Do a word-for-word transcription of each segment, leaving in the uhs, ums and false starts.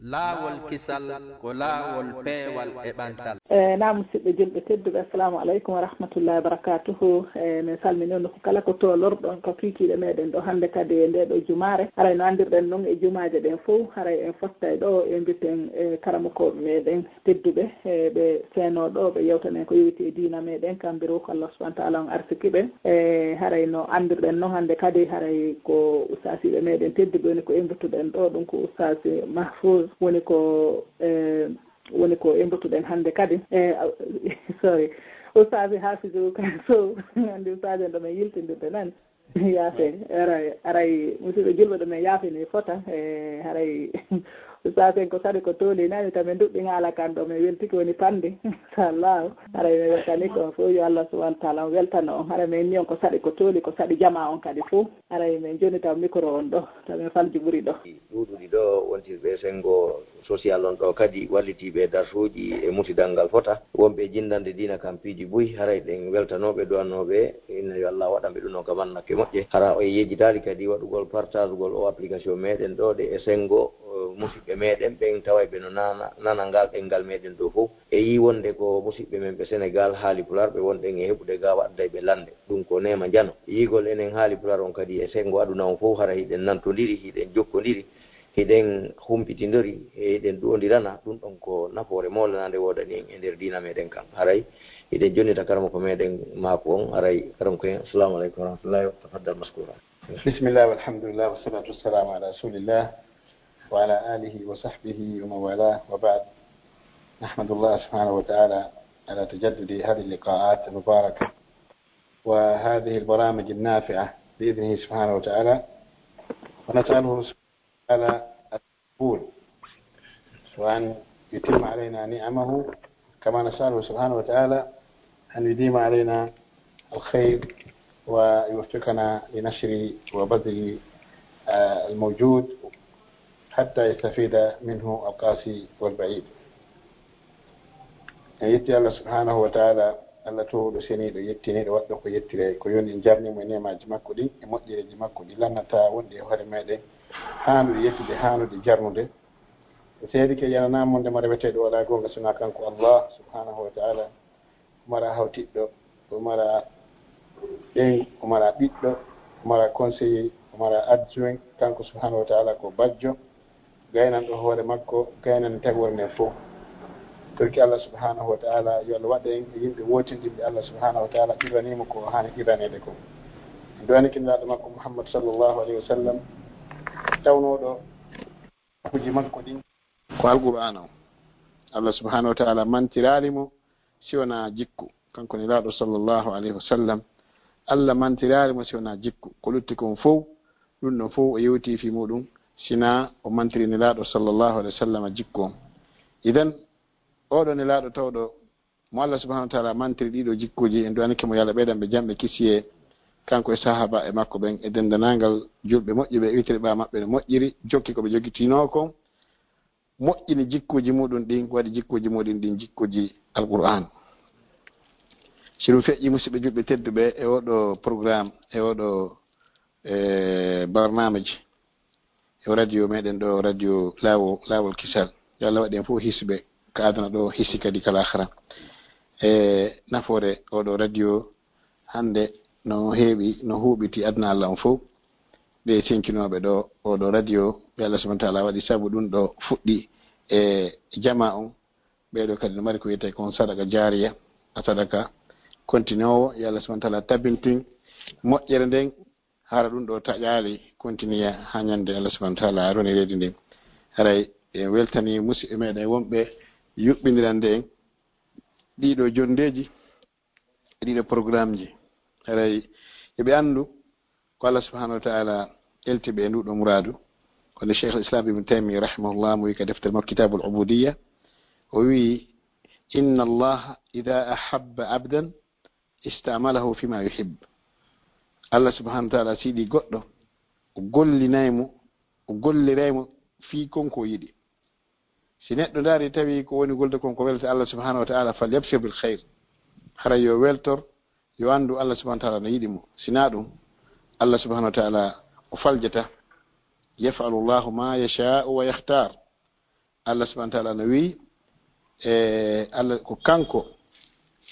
Laawol kisal ko laawol peewal e ɓantal. E na musidɓe julɓe tedduɓe, assalamu aleykum wa rahmatullahi wa barakatuhu. E min salmini on ko kala ko tolorɗon ko kiikiiɗe meɗen ɗo hannde kadi e nde ɗo jumaare. Haray no anndirɗen noon e jumaaje ɗen fof, haray en fottay ɗo e mbiten e karamokooɓe meɗen tedduɓe e ɓe seenoo ɗo ɓe yewtanen ko yowiti e diina meɗen, kamɓe ruuhu Allah subhanahu wa taala on arsiki ɓe. E haray no anndirɗen noon hannde kadi haray ko ustaasiiɓe meɗen tedduɓe woni ko embutuɗen ɗo, ɗum ko ustaasi Mahfouz woni ko e woni ko embutuɗen hannde kadi e sorry ustaasi Hafizu kan Sow. Anndi ustaasi en ɗo men yiltindirde nan yaafe aray aray musidɓe julɓe ɗo men yaafini fota e haray ustaasi en ko saɗi ko tooli nani ta men duɗɗi ŋaala kan ɗo men weltiki woni pande. Inchallahu haray men weltani ko fof yo Allah subhanahu wa taala on weltano on haray men ni on ko saɗi ko tooli ko saɗi jama on kadi fof haray men joni taw micro on ɗo taw men falji ɓuri ɗo. Ɗuuɗuɗi ɗo wontirɓe e senngo social on ɗo kadi wallitiiɓe e darsuuji e musidal ngal fota wonɓe e jinndande diina kam piiji buy haray ɗen weltanooɓe duwanooɓe inna yo Allah waɗanɓe ɗum noon kam annakke moƴƴe hara o yejjitaali kadi waɗugol partagegol o application meɗen ɗo ɗe e senngo musiɓɓe meɗen ɓen tawayɓe no nana nana ngal ɗenngal meɗen ɗo fof e yii wonde ko musiɓɓe men ɓe Senegal haali pular ɓe wonɗen e heɓude ga waɗdayɓe lannde ɗum ko neema njano yiigol enen haali pular on kadi e senngo aduna on fof hara hiɗen nantondiri hiɗen jokkondiri hiɗen humpitindori e hiɗen ɗuwondirana ɗum ɗon ko nafoore mawlanaande woodani en e nder diina meɗen kan haray hiɗen jonnita karamoko meɗen maako on haray karamoko en assalamu aleykum warahmatullahi wa tafaddal maskura بسم الله والحمد لله والصلاة والسلام على رسول الله وعلى آله وصحبه ومن والاه وبعد نحمد الله سبحانه وتعالى على تجدد هذه اللقاءات المباركة وهذه البرامج النافعة بإذنه سبحانه وتعالى ونسأله سبحانه وتعالى القبول وأن يتم علينا نعمه كما نسأله سبحانه وتعالى أن يديم علينا الخير ويوفقنا لنشر وبذل الموجود حتى يستفيد منه القاصي والبعيد. En yetti Allah subhanahu wa taala, Allah towɗo seniiɗo yettiniiɗo waɗɗo ko yettiree, ko yoni en jarnimo e neemaaji makko ɗin e moƴƴereeji makko ɗi lannataa wonɗi e hoore meɗen haanuɗi yettude haanuɗi jarnude. E seedi ke yananaa mo ndema reweteeɗo walaa goonga sinaa kanko Allah subhanahu wa taala. O maraa hawtiɗɗo, o maraa ɓeyngu, o maraa ɓiɗɗo, o maraa conseiller, o maraa adjoint, kanko subhanahu wa taala ko bajjo, gaynanɗo hoore makko, gaynani tagoore nden fof. Torki Allah subhanahu wa taala yo Allah waɗ en e yimɓe wootinɗinɓe Allah subhanahu wa taala qirraniimo ko o haani qirraneede ko. En duwanike Nelaaɗo makko Muhammad sallallahu alayhi wa sallam tawnooɗo kuuji makko ɗin ko Alqur'aana on. Allah subhanahu wa taala mantiraali mo si wonaa jikku. Kanko Nelaaɗo sallallahu alayhi wa sallam, Allah mantiraali mo si wonaa jikku. Ko lutti kon fow, ɗum ɗon fow o yewtii fii muuɗum, sinaa o mantiri Nelaaɗo sallallahu alayhi wa sallam jikku on. Idan, ooɗoo Nelaaɗo tawɗo mo Allah subhanahu wa taala mantiri ɗiiɗoo jikkuuji, en duwanike mo yo Allah ɓeydan ɓe jam e kisiyee, kanko e sahaaba'en makko ɓen e denndaangal julɓe moƴƴuɓe, iwtirɓe maɓɓe no moƴƴiri, jokki ko ɓe jogitinoo kon, moƴƴini jikkuuji muuɗum ɗin, waɗi jikkuuji muuɗum ɗin jikkuuji Alqur'aan. Si ɗum feƴƴii, musiɓɓe julɓe tedduɓe, e ooɗoo programme, e ooɗoo e barnaamiji, e radio meɗen ɗo, radio Laawol, Laawol Kisal. Yo Allah waɗ en fof hisɓe, ka aduna ɗo, hisi kadi ka laakhira. E nafoore ooɗoo radio hannde no heewi, no huuɓiti aduna Allah on fof. Ɓe tenkinooɓe ɗo ooɗoo radio, ɓe Allah subhanahu wa taala waɗi sabu ɗum ɗo fuɗɗi e jamaa on. Ɓee ɗoo kadi no mari ko wiyetee kon sadaka jaariya, a sadaka kontinoowo. Yo Allah subhanahu wa taala tabintin moƴƴere nden, hara ɗum ɗo taƴaali kontiniya haa ñande Allah subhanahu wa taala roni leydi ndin. Haray en weltanii musiɓɓe meɗen wonɓe yuɓɓindirande en ɗiɗo jonndeeji e ɗiɗo programmeji. Haray yo ɓe anndu ko Allah subhanahu wa taala elti ɓe e nduɗo muraadu. Kono Cheikh al-Islam Ibn Taymiyyah rahimahullah mo wi ka deftere makko Kitabul Ubudiyya, o wi, inna Allah idha ahabba abdan istamalahu fima yuhib. Allah subhanahu wa taala si yiɗi goɗɗo, o gollinay mo, o golliray mo fii kon ko yiɗi. Si neɗɗo ndaari tawi ko woni golde kon ko welata Allah subhanahu wa taala, fal yabshir bil khayr. Hara yo weltor, yo anndu Allah subhanahu wa taala no yiɗi mo. Sinaa ɗum, Allah subhanahu wa taala o faljata. Yaf'alu Allahu ma yasha'u wa yakhtar. Allah subhanahu wa taala no wi'i, e Allah ko kanko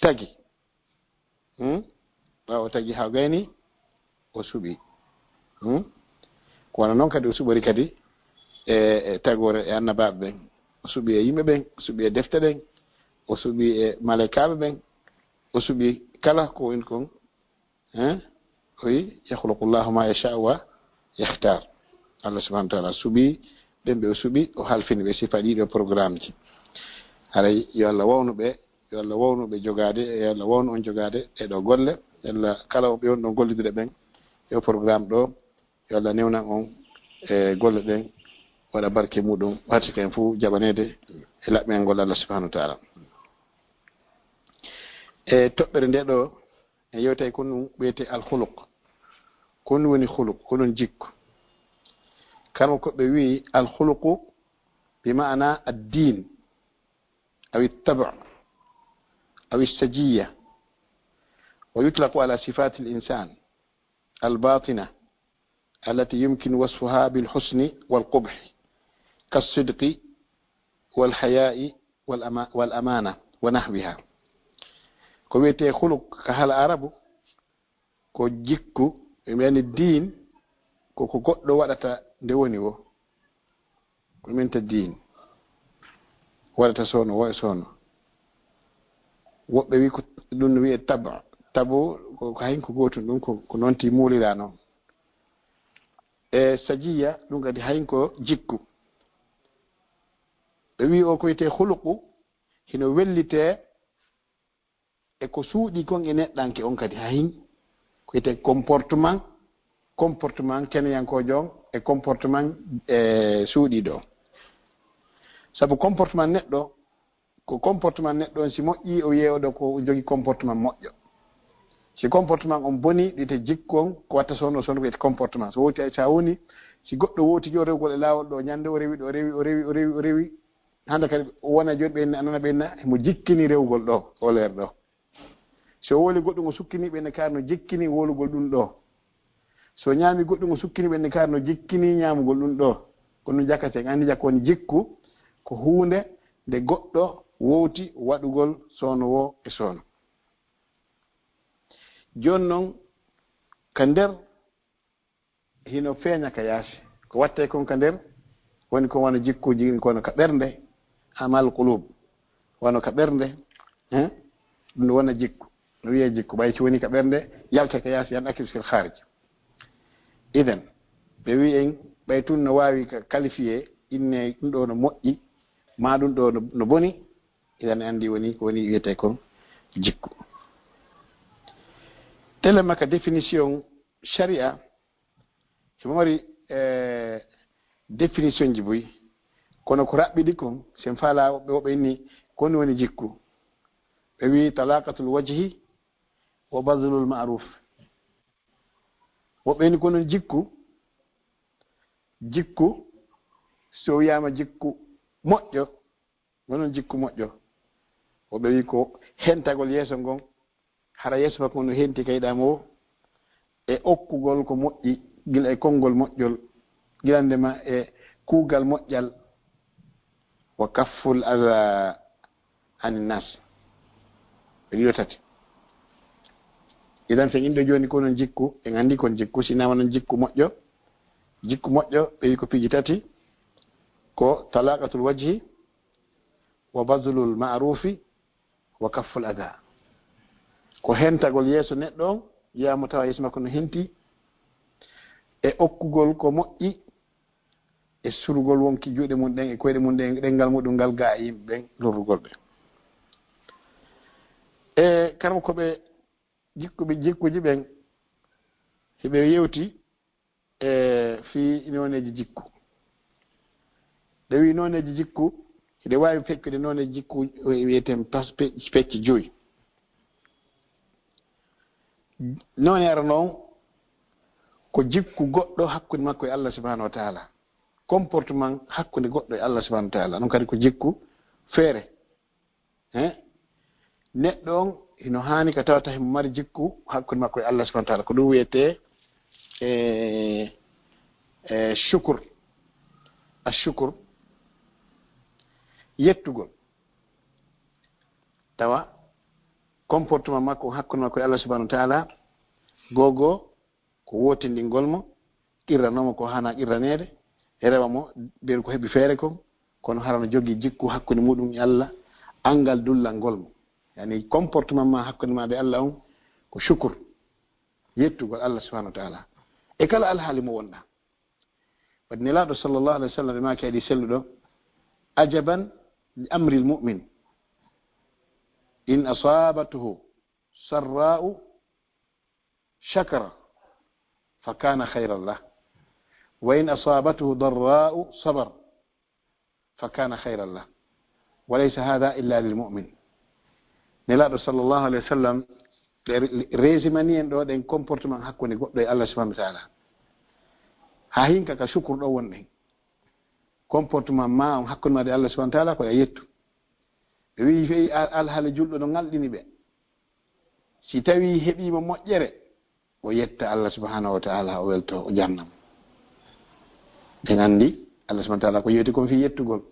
tagi. Hmm? Ɓaawo tagi haa gayni, o suɓi. Hmm? Ko wano noon kadi o suɓori kadi e, e tagoore e annabaaɓe ɓen. O suɓi e yimɓe ɓen, o suɓi e defte ɗen, o suɓi e malaykaaɓe ɓen, o suɓi kala ko woni kon. Hein? O wi, "Yakhluqu Allahu ma yasha'u wa yakhtar." Allah subhanahu wa taala suɓi ɓen ɓe o suɓi, o halfini ɓe sifa ɗiɗo programmeji. Haray yo Allah wawnu ɓe, yo Allah wawnu ɓe jogaade, yo Allah wawnu on jogaade e ɗo golle. Yo Allah kala ɓe on ɗon gollidude ɓen e o programme ɗo, yo Allah newnan on e golle ɗen, waɗa barke muɗum, wata en fof jaɓaneede e laɓɓingol Allah subhanahu wa taala. E toɓɓere nde ɗo, en yewtay ko ɗum wiyetee alkhuluq. Ko ɗum woni khuluq, ko ɗum jikku. Kanko ko ɓe wi'i alkhuluqu bi ma'ana ad-din, aw at-tab', aw as-sajiyya. Wa yutlaqu ala sifati al-insan al-batina allati yumkin wasfuha bil husni wal qubh, kas-sidqi wal haya'i wal ama-, wal amana wa nahwiha. Ko wiyetee khuluq ka haala arabu, ko jikku, ɓe mbi'ani diin, ko ko goɗɗo waɗata nde woni wo. Ko min ta diin. Waɗata soono wo e soono. Woɓɓe wi ko ɗum no wiyee tab'. Tabu ko, ko hayin ko gootum, ɗum ko, ko noon ti muulira noon. E sajiya, ɗum kadi hayin ko jikku. Ɓe wi o ko wiyetee khuluqu, hino wellitee e ko suuɗii kon e neɗɗanke on kadi hayin, ko wiyetee comportement, comportement keneyankoojo on e comportement, e, suuɗiiɗo on. Sabu comportement neɗɗo, ko comportement neɗɗo on si moƴƴii, o wiyee o ɗo ko jogii comportement moƴƴo. Si comportement on bonii, ɗum wiyetee jikku on, ko watta soono soono ko wiyetee comportement. So wowti, so a woni, si goɗɗo wowti jo rewgol e laawol ɗo, ñande o rewi ɗo, o rewi, o rewi, o rewi, o rewi, hannde kadi o wona jooni ɓe inna, a nana ɓe inna, himo jikkini rewgol ɗo, o leer ɗo. So o woli goɗɗum o sukkini ɓe inna kaari no jikkini wolugol ɗum ɗo. So ñaami goɗɗum o sukkini ɓe inna kaari no jikkini ñaamugol ɗum ɗo. Ko ɗum jakkate, en anndi jakko woni jikku, ko huunde nde goɗɗo wowti waɗugol soono wo e soono. Jooni noon, ka nder hino feeña ka yaasi. Ko wattee kon ka nder, woni ko wano jikkuuji ɗin, ko wano ka ɓernde, amal qulub, wano ka ɓernde, hein? Ɗum wona jikku. No wiyee jikku, ɓay si woni ka ɓernde, yalta ka yaasi, yan akil fil kharij. Idan, ɓe wi'i en, ɓay tun no waawi ka qualifié, inne ɗum ɗo no moƴƴi, maa ɗum ɗo no, no boni, idan anndi woni ko woni wiyetee kon jikku. Tele maka définition sharia, himo mari, eh, définition ji buy. Kono ko raɓɓiɗi kon, sen faala woɓɓe, woɓɓe inni, ko ɗum woni jikku. Ɓe wi'i talaqatul wajhi wa bazlul ma'ruf. Woɓɓe inni ko ɗum jikku, jikku, so wiyaama jikku moƴƴo, ko ɗum jikku moƴƴo. Woɓɓe wi'i ko hentagol yeeso ngon, hara yeeso makko no henti kay ɗaamo o, e okkugol ko moƴƴi, gila e konngol moƴƴol, gila nde ma e kuugal moƴƴal, wa kafful adha anin nas. Ɓe ɗiɗo tati. Idan, so en inndo jooni ko non jikku, en anndi kon jikku, si naama non jikku moƴƴo, jikku moƴƴo, ɓe wi ko piiji tati, ko talaqatul wajhi, wa bazlul ma'rufi, wa kafful adha. Ko hentagol yeeso neɗɗo on, yiyaama tawa yeeso makko no henti, e okkugol ko moƴƴi, e surugol wonki juuɗe mum ɗen e koyɗe mum ɗen, ɗenngal muɗum ngal ga e yimɓe ɓen, lorrugol ɓe. E karma ko ɓe jikkuɓe, jikkuji ɓen, hiɓe yewti e fii nooneeji jikku. Ɓe wi nooneeji jikku, hiɗe waawi feccude nooneeji jikku, wiyeten pas-, pe-, pecce joyi. Noone ara noon, ko jikku goɗɗo hakkunde makko e Allah subhanahu wa taala. Comportement hakkunde goɗɗo e Allah subhanahu wa taala. Ɗum kadi ko jikku feere. He? Neɗɗo on hino haani ka tawata himo mari jikku hakkunde makko e Allah subhanahu wa taala. Ko ɗum wiyetee, e, e, shukur. Ashukur. yettugol. Tawa comportement makko hakkunde makko e Allah subhanahu wa taala, gogo ko wotindingol mo, qirranomo ko hana qirranede, e rewa mo ɓen ko heɓi feere kon, kono harano jogi jikku hakkunde muɗum e Allah, angal dullangol mo. Yani comportement ma hakkunde ma ɓe Allah on ko shukur, yettugol Allah subhanahu wa taala e kala alhaali mo wonɗa. Wadde Nelaaɗo sallallahu alayhi wa sallam ɓe maaki hadi selluɗo: "Ajaban li amri lmumin, in asabatuhu sarra'u shakara fa kana khayran lah, wa in asabatuhu darra'u sabar fa kana khayran lah, wa laysa hadha illa lil mumin." Nelaaɗo sallallahu alayhi wa sallam ɓe resimani en ɗo ɗen comportement hakkunde goɗɗo e Allah subhanahu wa taala. Ha hinka ka shukur ɗo wonɗen. Comportement ma on hakkunde ma e Allah subhanahu wa taala ko ya yettu. Ɓe wi'i fey al-, alhaali julɗo no ngalɗini ɓe. Si tawi heɓiima moƴƴere, o yetta Allah subhanahu wa taala, o welto, o jarnamo. Ɗen anndi Allah subhanahu wa taala ko yewti kon fii yettugol.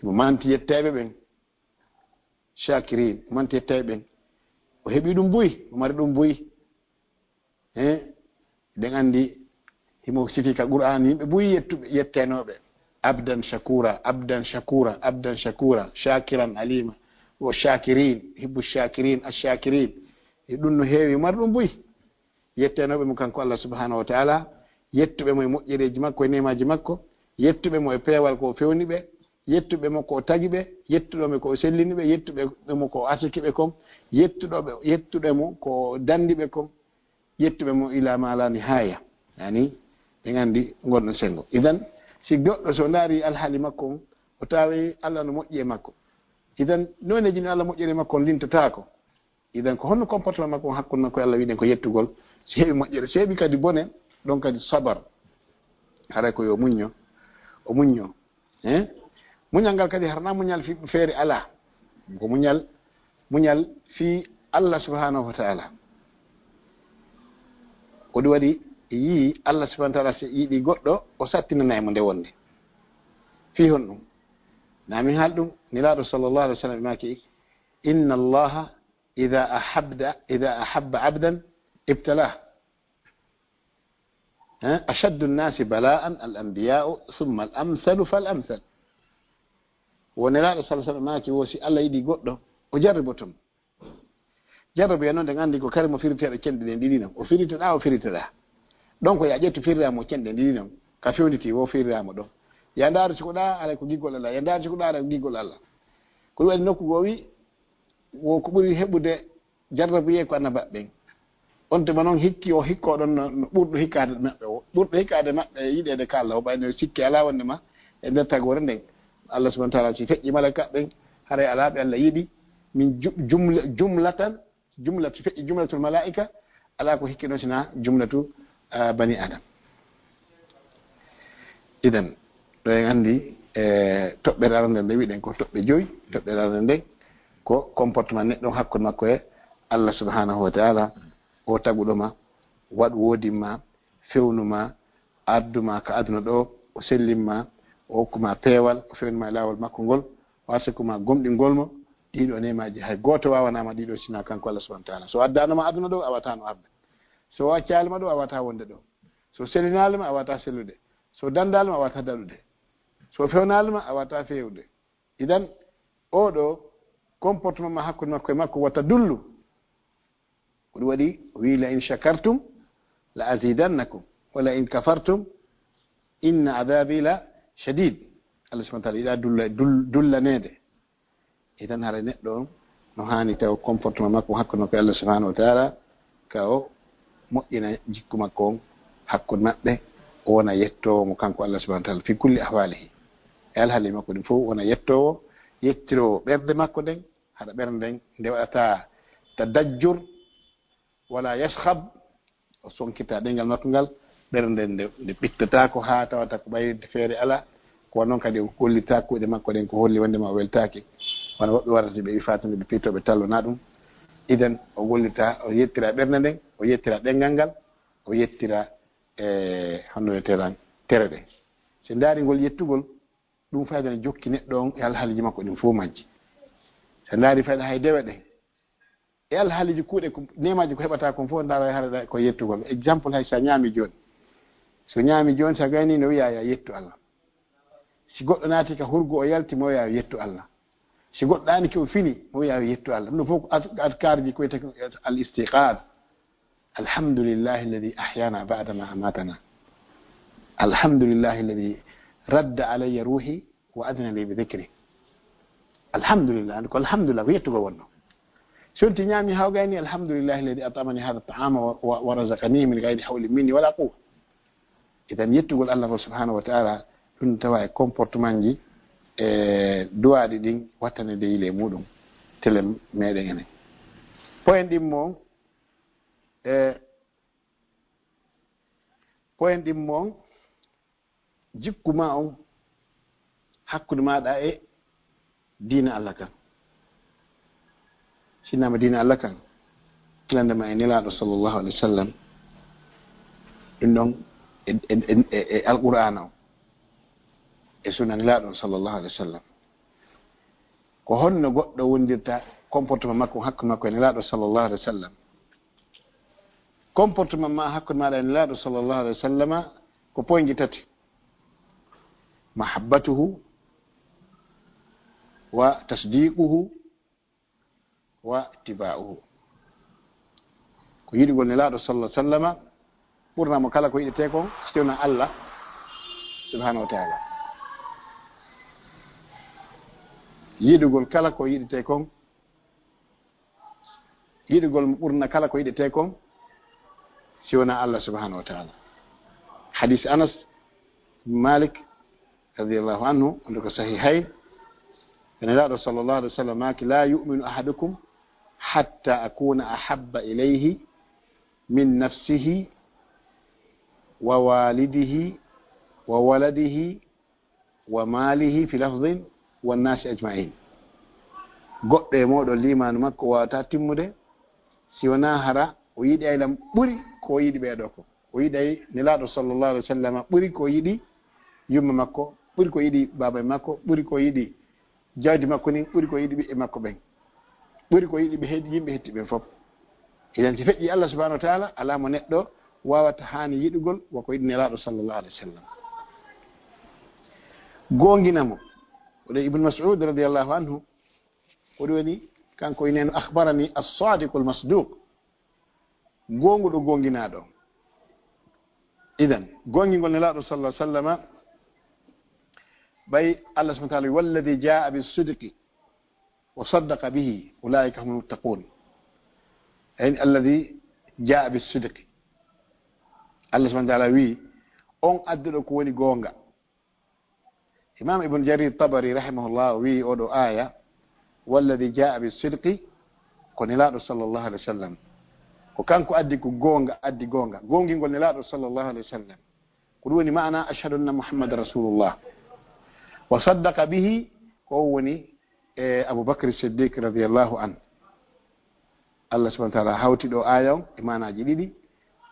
Himo manti yetteeɓe ɓen, shakirin, manti yetteeɓe ɓen. O heɓi ɗum buy, o mari ɗum buy. He, ɗen anndi himo sifi ka Qur'an yimɓe buy yettuɓe, yettenooɓe. Abdan shakura, abdan shakura, abdan shakura, shakiran alima, wa shakirin, hibbu shakirin, ashakirin. E ɗum no heewi, mari ɗum buy. Yettenooɓe mo kanko Allah subhanahu wa taala, yettuɓe mo e moƴƴereeji makko, e neemaaji makko, yettuɓe mo e peewal ko o fewni ɓe, yettuɓe mo ko o tagi ɓe, yettuɗo mo ko o sellini ɓe, yettuɓe mo ko o arsiki ɓe kon, yettuɗo ɓe, yettuɓe mo ko o dandi ɓe kon, yettuɓe mo ila ma la nihaya. Yani, ɓe nganndi ngonɗo senngo. Idan, si goɗɗo so ndaari alhaali makko on, o tawi Allah no moƴƴi e makko. Idan, nooneeji no Allah moƴƴiri e makko on lintotaako. Idan, ko honno comportement makko on hakkunde makko e Allah wiɗen ko yettugol? Si heɓi moƴƴere, si heɓi kadi bone, ɗon kadi sabar. Haray ko yo muñño, o muñño. Eh? Muñal ngal kadi harana muñal fi feere alaa. Ko muñal, muñal fii Allah subhanahu wa taala. Ko ɗum waɗi yii Allah subhanahu wa taala si yiɗi goɗɗo, o sattinana e mo nde wonde. Fii honɗum? Na min haal ɗum, Nelaaɗo sallallahu alayhi wa sallam maaki, "Inna Allaha idha ahabda, idha ahabba abdan ibtalah." Eh, "Ashaddu nnasi bala'an al anbiya'u, thumma al amthalu fal amthal." Wo Nelaaɗo sallallahu alayhi wa sallam maaki wo si Allah yiɗi goɗɗo, o jarriboto mo. Jarrabu ya noon, ɗen anndi ko kare mo firiteeɗo cenɗe ɗen ɗiɗi non. O firitoɗaa, o firitoɗaa. Ɗon ko ya ƴettu firira mo cenɗe ɗiɗi non. Ka fewnditi wo firira mo ɗon. Ya ndaaru si ko ɗaa, alay ko giggol Allah. Ya ndaaru si ko ɗaa, alay ko giggol Allah. Ko ɗum waɗi nokku goo wi, wo ko ɓuri heɓude jarrabuyee ko annabaaɓe ɓen. On tuma noon hikki o hikkoo ɗon no, no ɓurɗo hikkaade maɓɓe o. Ɓurɗo hikkaade maɓɓe e yiɗeede ka Allah o ɓayno sikke alaa wonde ma e nder tagoore nden. Allah subhanahu wa taala si feƴƴi malaika ɓen, haray alaa ɓe Allah yiɗi. Min ju-, jumla, jumlatan, jumlatu, si feƴƴi jumlatul malaika, alaa ko hikkino sina jumlatu, ah, bani Adam. Idan, ɗo en anndi, e toɓɓere arande nde wiɗen ko toɓɓe joyi, toɓɓere arande nden ko comportement neɗɗo hakkunde makko e Allah subhanahu wa taala, o taguɗo ma, waɗu woodin ma, fewnu ma, addu ma ka aduna ɗo, o sellin ma, o hokku ma peewal, o fewni ma e laawol makko ngol, o arsiku ma gomɗingol mo, ɗiɗo neemaaji hay gooto waawanaama ɗiɗo sina kanko Allah subhanahu wa taala. So addaano ma aduna ɗo, a wata no arde. So accaali ma ɗo, a wata wonde ɗo. So selinaali ma, a wata sellude. So dandaali ma, a wata daɗude. So fewnaali ma, a wata fewde. Idan, oɗo comportement ma hakkunde makko e makko wata dullu. Ko ɗum waɗi o wi'i, "La in shakartum la azidannakum, wa la in kafartum inna adhabi la shadid." Allah subhanahu wa taala yiɗa dulla-, dul-, dullaneede. Idan haray neɗɗo on no haani taw comportement makko hakkunde makko e Allah subhanahu wa taala, ka o moƴƴina jikku makko on hakkunde maɓɓe, o wona yettoowo mo kanko Allah subhanahu wa taala fi kulli ahwalihi. E alhaali makko ɗin fof wona yettoowo, yettiroowo ɓernde makko nden, haɗa ɓernde nden nde waɗata tadajjur, wala yashkhab, o sonkita ɗengal makko ngal, ɓernde nde, nde ɓittataako haa tawata ko ɓayrinde feere alaa. Ko noon kadi o gollita kuuɗe makko ɗen ko holli wonde ma o weltaaki. Wano woɓɓe warata ɓe wi fatunde ɓe piito ɓe tallona ɗum. Idan o gollita, o yettira ɓernde nden, o yettira ɗengal ngal, o yettira, e, honno wiyeteeɗan, tere ɗen. So ndaari ngol yettugol, Ɗum fayda ne jokki neɗɗo on e alhaaliji makko ɗin fof majji. So ndaari fayda hay dewe ɗen. E alhaaliji kuuɗe ko neemaaji ko heɓata kon fof ndaara hara ko yettugol. Exemple hay so a ñaami jooni. So ñaami jooni so a gayni no wiya ya yettu Allah. Si goɗɗo naati ka hurgo o yalti mo wiya yo yettu Allah. Si goɗɗo ɗaani ki o fini mo wiya yo yettu Allah. Ɗum ɗo fof ko ad-, adkaarji ko wiyetee ko al istiqaar. Alhamdulillahi alladi ahyana ba'da ma amatana. Alhamdulillahi alladi radda alayya ruhi wa adina li bi dhikri. Alhamdulillah, ko alhamdulillah ko yettugol wonno. Solti ñaami hawgayni, alhamdulillahi alladi at'amani hada ta'ama wa, wa, wa razaqani min gayri hawli minni wala quwwa. Idan yettugol Allah ngol subhanahu wa ta'ala, ɗum tawa e comportement ji e duwaaɗi ɗin wattane de yile muɗum tele meɗen enen. Poyen ɗimmo on, e poyen ɗimmo on, jikku ma on hakkunde maɗa e diina Allah kan. Sinnama diina Allah kan, kilande ma e Nelaaɗo sallallahu alayhi wa sallam, ɗum ɗon e, e, e, e, e Alqur'aana o, e sunna Nelaaɗo sallallahu alayhi wa sallam. Ko honno goɗɗo wondirta comportement makko, hakkunde makko e Nelaaɗo sallallahu alayhi wa sallam? Comportement ma hakkunde maɗa e Nelaaɗo sallallahu alayhi wa sallama ko poynji tati: mahabbatuhu wa tasdiquhu wa ittiba'uhu. Ko yiɗugol Nelaaɗo sallallahu alayhi wa sallama, ɓurna mo kala ko yiɗetee kon, si wonaa Allah subhanahu wa ta'ala. Yiɗugol kala ko yiɗetee kon, yiɗugol mo ɓurna kala ko yiɗetee kon, si wonaa Allah subhanahu wa ta'ala. Hadis Anas bin Malik radiyallahu anhu, wonde ko sahihayn, Nelaaɗo sallallahu alayhi wa sallam maaki: "La yu'minu ahadukum hatta akuna ahabba ilayhi min nafsihi wa walidihi wa waladihi wa maalihi fi lafdin wa nnaasi ajma'in." Goɗɗo e mooɗon liimaanu makko waawataa timmude si wonaa hara o yiɗi aylam ɓuri ko o yiɗi ɓee ɗoo ko. O yiɗay Nelaaɗo sallallahu alayhi wa sallam ɓuri ko o yiɗi yumma makko, ɓuri ko o yiɗi baaba makko, ɓuri ko o yiɗi jawdi makko ndin, ɓuri ko o yiɗi ɓiɓɓe makko ɓen, ɓuri ko o yiɗi ɓe heedi yimɓe hetti ɓen fof. Idan si feƴƴi Allah subhanahu wa ta'ala, alaa mo neɗɗo waawata haani yiɗugol wa ko yiɗi Nelaaɗo sallallahu alayhi wa sallam. Goongina mo. O ɗo Ibn Mas'ud radiyallahu anhu, ko ɗum woni, kanko ineno: "Akhbarani as-sadiqul masduq." Goonguɗo goonginaaɗo. Idan, goongingol Nelaaɗo sallallahu alayhi wa sallama, ɓay Allah subhanahu wa ta'ala: "Walladi jaa bis sidqi wa saddaqa bihi, ulaika humul muttaqun." Ay, alladi jaa bis sidqi. Allah subhanahu wa ta'ala wi, on adduɗo ko woni goonga. Imam Ibn Jarir Tabari rahimahullah o wi'i oɗo aya: "Walladi jaa bis sidqi", ko Nelaaɗo sallallahu alayhi wa sallam. Ko kanko addi ko goonga, addi goonga. Goongingol Nelaaɗo sallallahu alayhi wa sallam. Ko ɗum woni maana: "Ashhadu anna Muhammadan rasulullah." Wa saddaqa bihi, ko woni, e, Abu Bakr Siddiq radiyallahu anhu. Allah subhanahu wa ta'ala hawti ɗo aya on e maanaaji ɗiɗi.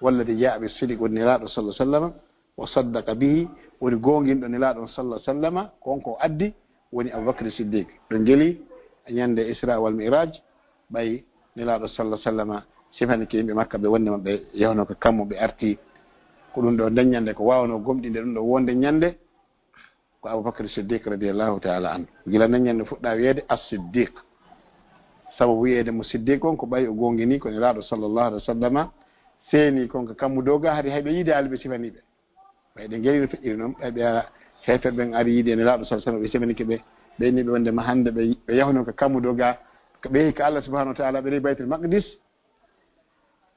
"Walladi jaa bis sidqi", woni Nelaaɗo sallallahu alayhi wa sallam, "wa saddaqa bihi", woni goonginɗo Nelaaɗo on sallallahu alayhi wa sallam, ko on ko addi, woni Abu Bakr Siddiq. Ɗo ngeli ñande Isra wal Mi'raj, ɓay Nelaaɗo sallallahu alayhi wa sallam sifanike yimɓe Makka ɓe wonde maɓɓe yahno ka kammu ɓe arti. Ko ɗum ɗo nden ñande ko waawno gomɗinde ɗum ɗo wonde ñande, ko Abu Bakr Siddiq radiyallahu ta'ala anhu. Gila nden ñande fuɗɗa wiyeede As-Siddiq. Sabu wiyeede mo Siddiq on ko ɓay o goongini ko Nelaaɗo sallallahu alayhi wa sallama seeni kon ka kammu dow ga, hari hay ɓe yiidaali ɓe sifanii ɓe. Ɓay ɗe ngeli no feƴƴiri noon, ɓay ɓe ara, heeferɓe ɓen ari yiide Nelaaɗo sallallahu alayhi wa sallam, ɓe sifanike ɓe, ɓe inni ɓe wonde ma hannde ɓe, ɓe yahuno ka kammu dow ga, ɓe yehi ka Allah subhanahu wa ta'ala, ɓe rewi Baytul Maqdis,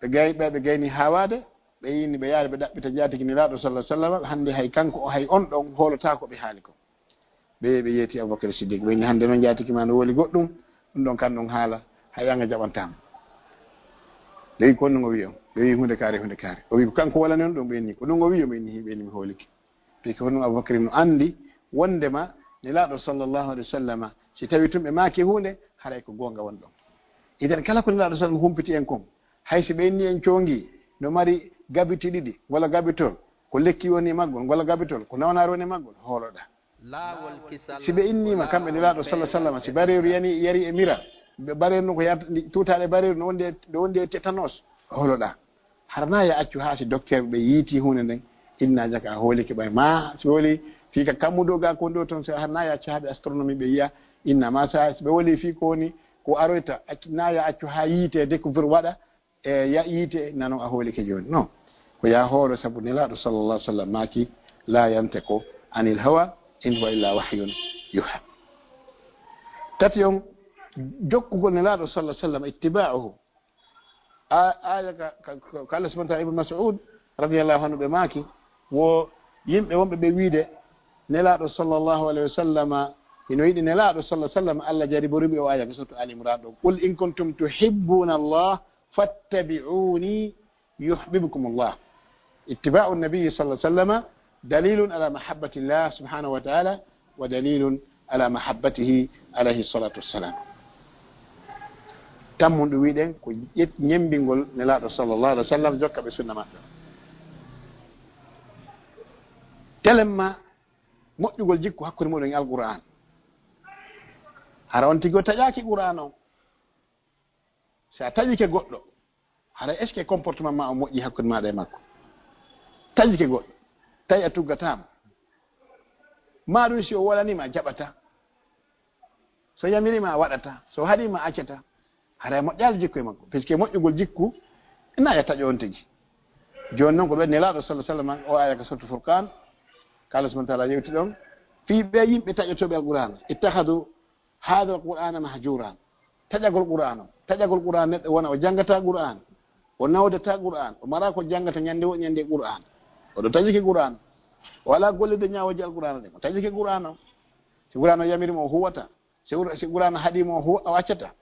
ɓe gay-, ɓe, ɓe gayni haawaade, ɓe yini ɓe yaari ɓe ɗaɓɓita njaatigi Nelaaɗo sallallahu alayhi wa sallam, hannde hay kanko o, hay on ɗon hoolotaako ɓe haali ko. Ɓe, ɓe yeeti Abubakar Siddiq, ɓe inni: "Hannde noon njaatigi ma no woli goɗɗum, ɗum ɗon kan ɗon haala, hay an a jaɓantaama." Ɓe wi: "Ko honno o wi on?" Ɓe wi: "Huunde kaari, huunde kaari." O wi: "Ko kanko walani on ɗum?" Ɓe inni: "Ko ɗum o wi on?" Ɓe inni: "Ɓe inni mi hoolike." Parce que honɗum Abubakar no anndi wonndema Nelaaɗo sallallahu alayhi wa sallama, si tawi tun ɓe maaki huunde, haray ko goonga won ɗon. Idan kala ko Nelaaɗo sallam humpiti en kon, hay si ɓe inni en coongi, no mari gabiti ɗiɗi, walla gabitol, ko lekki woni e maggol, walla gabitol, ko nawnaare woni e maggol, hooloɗaa. Laawol kisal. Si ɓe inniima kamɓe Nelaaɗo sallallahu alaihi wasallam, si bareeru yani, yari e mira, ɓe bareeru no ko yarata, ndi tuutaɗe bareeru no wondi e, no wondi e tétanos, holoɗa. Hara na ya accu haa si docteur ɓe yiiti huunde nden, inna jaka a hoolike ɓay. Ma si woli fii ka kammudo ga kon ɗo ton, si hara na ya accu haa ɓe astronomie ɓe yiya, inna ma sa, si ɓe woli fii ko woni, ko aroyta, accu, na ya accu haa yiite découvrir waɗa, e ya yiite nano a hoolike jooni. Non. Ko ya hoolo sabu Nelaaɗo sallallahu alaihi wasallam maaki, "La yantiqu anil hawa, in huwa illa wahyun yuha." Tati on, jokkugol Nelaaɗo sallallahu alaihi wasallam, ittiba'uhu. A-, aya ka, ka, ka, ka Allah subhanahu wa ta'ala, Ibn Mas'ud radiyallahu anhu ɓe maaki, wo yimɓe wonɓe ɓe wiide Nelaaɗo sallallahu alaihi wasallama, hino yiɗi Nelaaɗo sallallahu alaihi wasallam, Allah jariboriɓe o aya ka suratu Ali Imran ɗo. "Qul in kuntum tuhibbuna Allah fattabi'uni yuhbibkum Allah." Ittiba'u nabi sallallahu alaihi wasallama dalilun ala mahabbati Allah subhanahu wa ta'ala wa dalilun ala mahabbatihi alayhi salatu wassalam. Tammun ɗum wiɗen ko ƴet-, ñembingol Nelaaɗo sallallahu alaihi wasallam, jokka ɓe sunna maɓɓe. Telemma moƴƴugol jikku hakkunde muɗum e Alqur'an. Hara on tigi o taƴaaki Qur'an on. Si a taƴike goɗɗo, hara est-ce que comportement ma o moƴƴi hakkunde maaɗa e makko? Taƴike goɗɗo, tawi a tuggataama. Maa ɗum si o wolaniima a jaɓata. So yamiriima a waɗata. So haɗiima a accata. Hara moƴƴaali jikku e makko. Puisque moƴƴugol jikku, ina ya taƴo on tigi. Jooni noon ko ɗo Nelaaɗo sallallahu alaihi wasallam o aya ka suratu Furqan, ka Allah subhanahu wa ta'ala yewti ɗon. Fii ɓe yimɓe taƴotooɓe Alqur'an, ittakhadhu hadha al-Qur'ana mahjura. Taƴagol Qur'an on. Taƴagol Qur'an neɗɗo wona o janngata Qur'an. O nawdata Qur'an. O mara ko janngata ñande wo ñande Qur'an. O ɗo taƴike Qur'an. O alaa gollirde ñaawooje Alqur'an ɗen. O taƴike Qur'an on. Si Qur'an o yamiri mo o huwata. Si Qur-, si Qur'an haɗi mo o hu-, o accata.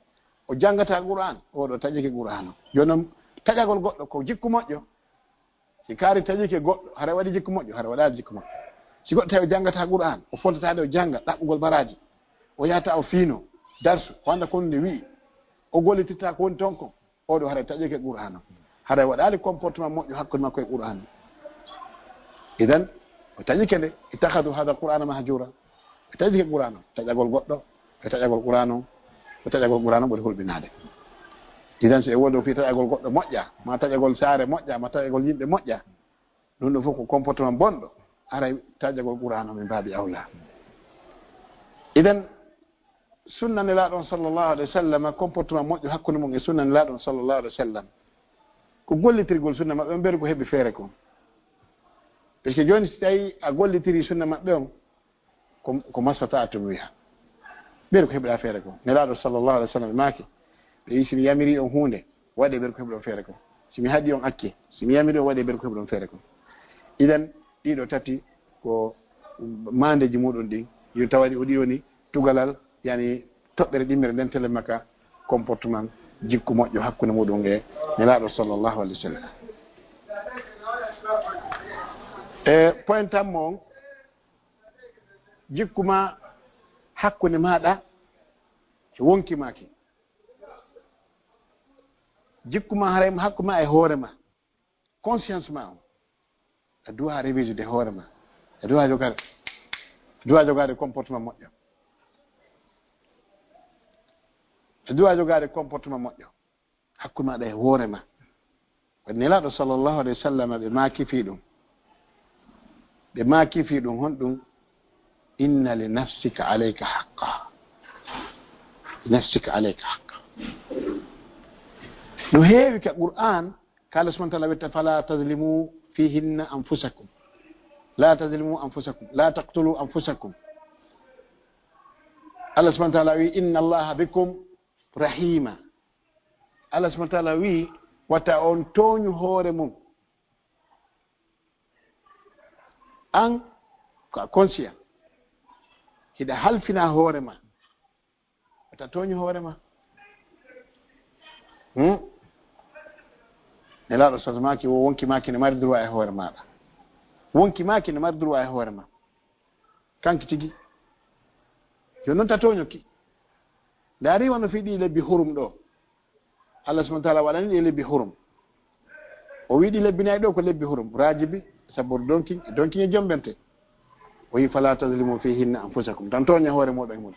O janngata Qur'an. O ɗo taƴike Qur'an on. Jooni noon taƴagol goɗɗo ko jikku moƴƴo. Si kaari taƴike goɗɗo, hara waɗi jikku moƴƴo, hara waɗaali jikku moƴƴo. Si goɗɗo tawi o janngata Qur'an, o fontataade o jannga, ɗaɓɓugol baraaji, o yahata o fiino, darsu, o annda ko nde wi'i, o gollitirta ko woni ton kon, o ɗo hara taƴike Qur'an on. Hara waɗaali comportement moƴƴo hakkunde makko e Qur'an on. Idan, o taƴike nde, ittakhadhu hadha al-Qur'ana mahjura. Ɓe taƴike Qur'an on, taƴagol goɗɗo, ɓe taƴagol Qur'an on, ɓe taƴagol Qur'an on ɓuri hulɓinaade. Idan, so e woodi o fii taƴagol goɗɗo moƴƴa, ma taƴagol saare moƴƴa, ma taƴagol yimɓe moƴƴa, ɗum ɗo fof ko comportement bonɗo, aray taƴagol Qur'an on min baabi awla. Idan, sunna Nelaaɗo on sallallahu alaihi wasallam, comportement moƴƴo hakkunde mum e sunna Nelaaɗo on sallallahu alaihi wasallam, ko gollitirgol sunna maɓɓe on, mberu ko heɓi feere kon. Parce que jooni, si tawi a gollitiri sunna maɓɓe on, ko, ko mastata'tum wiya. Ɓeru ko heɓuɗa feere kon. Nelaaɗo sallallahu alaihi wasallam maaki, ɓe wi, si mi yamiri on huunde, waɗe ɓeru ko heɓuɗon feere kon. Si mi haɗi on acce, si mi yamiri on, waɗe ɓeru ko heɓuɗon feere kon. Idan, ɗiɗo tati ko maandeeji muɗum ɗin, yo tawani o ɗi woni tugalal, yani toɓɓere ɗimmere nden tele maka comportement, jikku moƴƴo hakkunde muɗum e Nelaaɗo sallallahu alaihi wasallam. E point tammo on, jikku ma hakkunde maaɗa e wonki maaki. Jikku ma haray hakkunde ma e hoore ma. Conscience ma on. A doit réviser de hoore ma. A doit jogaade, a doit jogaade comportement moƴƴo. A doit jogaade comportement moƴƴo. Hakkunde maaɗa e hoore ma. Ko Nelaaɗo sallallahu alaihi wasallam ɓe maaki fii ɗum. Ɓe maaki fii ɗum honɗum? Inna li nafsika alayka haqqa. Li nafsika alayka haqqa. No heewi ka Qur'an, ka Allah subhanahu wa ta'ala witta, "Fala tazlimu fihinna anfusakum. La tazlimu anfusakum. La taqtulu anfusakum." Allah subhanahu wa ta'ala wi, "Inna Allaha bikum rahima." Allah subhanahu wa ta'ala wi, "Wata on tooñu hoore mum." An, ko a conscient. Hiɗa halfina hoore ma. Wata tooñu hoore ma. Hmm? Nelaaɗo sallallahu alaihi wasallam maaki, wo wonki maaki ne mari droit e hoore maaɗa. Wonki maaki ne mari droit e hoore ma. Kanki tigi. Yo non ta tooñoki. Ndaari wano fii ɗi lebbi hurum ɗo. Allah subhanahu wa ta'ala waɗani ɗi lebbi hurum. O wi'i ɗi lebbi nayi ɗo ko lebbi hurum. Rajibi, sabu donkin, donkin e jombente. O wi, "Fala tazlimu fihinna anfusakum." Tan tooña hoore mooɗon e mum.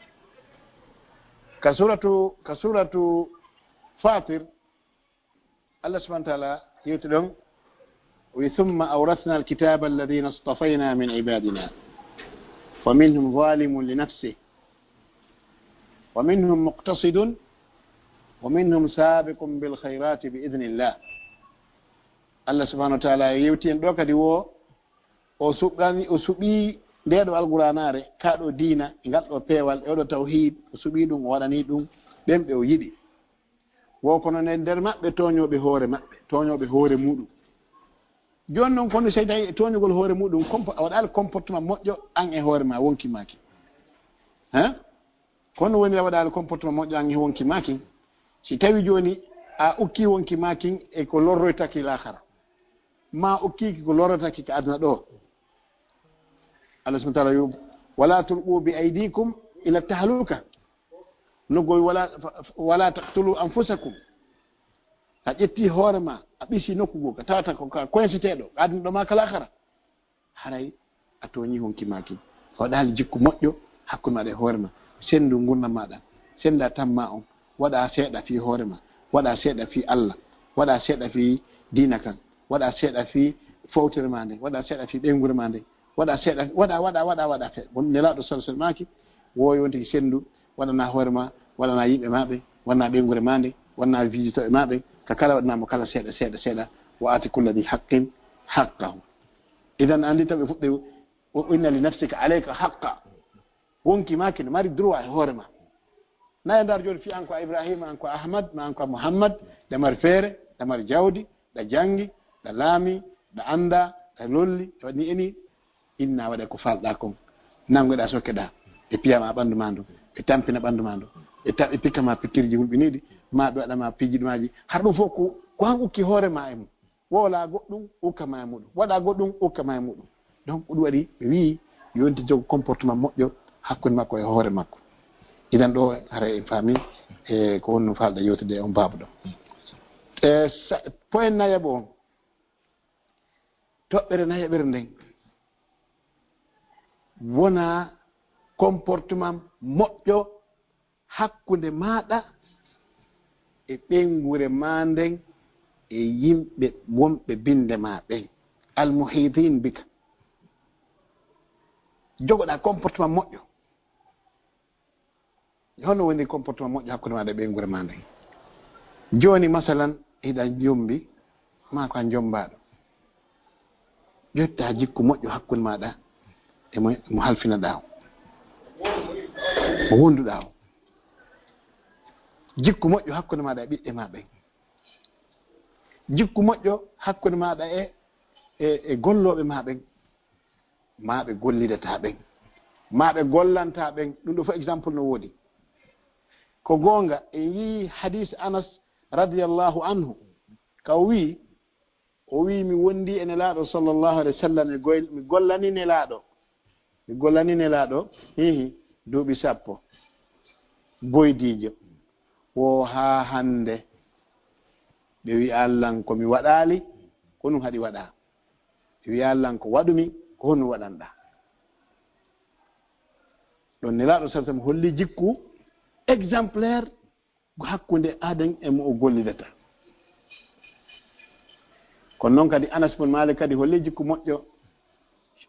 Ka suratu, ka suratu Fatir, Allah subhanahu wa ta'ala yewti ɗon, o wi, "Thumma awrasna alkitaba alladhina istafayna min ibadina. Fa minhum zalimun li nafsihi. Wa minhum muqtasidun. Wa minhum sabiqun bil khayrati bi idhnillah." Allah subhanahu wa ta'ala yewti en ɗo kadi wo, o suɓani, o suɓi nde ɗo Alqur'anare, ka ɗo diina, ngal ɗo peewal, e oɗo tawhid, o suɓi ɗum, o waɗani ɗum ɓen ɓe o yiɗi. Wo kono ne nder maɓɓe tooñooɓe hoore maɓɓe, tooñooɓe hoore muɗum. Jooni noon, kono so tawi tooñugol hoore muɗum, compo-, a waɗaali comportement moƴƴo an e hoore ma, wonki maaki. Hein? Kono woni a waɗaali comportement moƴƴo an e wonki maaki. Si tawi jooni a ukki wonki maaki e ko lorroytaki laakhara. Ma ukkiki ko lorroytaki ka aduna ɗo. Allah subhanahu wa ta'ala wi, "Wala tulqu bi aydikum ila tahluka." Noggoy, "Wala, wala taqtulu anfusakum." A ƴetti hoore ma, a ɓisi nokku goo, ka tawata ko ka koynseteeɗo, ka aduna ɗo ma ka laakhara. Haray a tooñi honki maaki. A waɗaali jikku moƴƴo hakkunde maɗa e hoore ma. Senndu ngurndan maɗa. Sennda tamma on. Waɗa seeɗa fii hoore ma. Waɗa seeɗa fii Allah. Waɗa seeɗa fii diina kan. Waɗa seeɗa fii fowtere ma nde. Waɗa seeɗa fii ɓeynguure ma nde. Waɗa seeɗa, waɗa, waɗa, waɗa, waɗa seeɗa. Bon, Nelaaɗo sallallahu alaihi wasallam maaki, woowi wonde ko senndu, waɗana hoore ma, waɗana yimɓe ma ɓe, waɗana ɓeynguure ma nde, waɗana visitooɓe ma ɓe, ka kala waɗana mo kala seeɗa, seeɗa, seeɗa. Wa aati kulla dhi haqqin haqqahu. Idan, anndi taw ɓe fuɗɗi, o inna li nafsika alayka haqqa. Wonki maaki no mari droit e hoore ma. Na e ndar jooni fii an ko Ibrahima, an ko Ahmad, ma an ko Muhammad, ɗa mari feere, ɗa mari jawdi, ɗa janngi, ɗa laami, ɗa annda, ɗa lolli, ɗa waɗi ni e ni, inna waɗa ko faalɗa kon. Nanngoɗa sokkeɗa, ɓe piya ma ɓanndu ma ndu, ɓe tampina ɓanndu ma ndu, ɓe ta-, ɓe pikka ma pikkirji hulɓiniiɗi, ma ɓe waɗa ma piiji ɗumaaji. Har ɗum fof ko, ko an ukki hoore ma e mum. Woola goɗɗum, ukka ma e muɗum. Waɗa goɗɗum, ukka ma e muɗum. Donc, ko ɗum waɗi ɓe wi'i, yonti jogo comportement moƴƴo hakkunde makko e hoore makko. Idan ɗo, haray en faami, e ko honno faalɗa yewtude e on baabu ɗo. E sa-, point nayaɓo on, toɓɓere nayaɓere nden, wona comportement moƴƴo hakkunde maaɗa e ɓeynguure maa nden e yimɓe wonɓe binde maa ɓen, almuhitin bika. Jogoɗaa comportement moƴƴo. Honno woni comportement moƴƴo hakkunde maaɗa e ɓeynguure maa nden? Jooni, masalan, hiɗa jombi, maa ko a jombaaɗo. Ƴetta jikku moƴƴo hakkunde maaɗa e mo, mo halfinaɗaa o, mo wonduɗaa o. Jikku moƴƴo hakkunde maaɗa e ɓiɓɓe maa ɓen. Jikku moƴƴo hakkunde maaɗa e, e, e gollooɓe maa ɓen. Maa ɓe gollidataa ɓen. Maa ɓe gollantaa ɓen. Ɗum ɗo fof exemple no woodi. Ko goonga, en yii hadis Anas radiyallahu anhu. Ka o wi'i, o wi'i, "Mi wondi e Nelaaɗo sallallahu alaihi wasallam, mi goy-, mi gollani Nelaaɗo. Mi gollani Nelaaɗo, hihi, duuɓi sappo. Boydiijo. Wo haa hannde ɓe wi'a lan ko mi waɗaali, ko ɗum haɗi waɗa. Ɓe wi'a lan ko waɗumi, ko honno waɗanɗaa?" Ɗon Nelaaɗo sallallahu alaihi wasallam holli jikku exemplaire ko hakkunde adan e mo o gollidata. Kono noon kadi Anas bun Malik kadi holli jikku moƴƴo,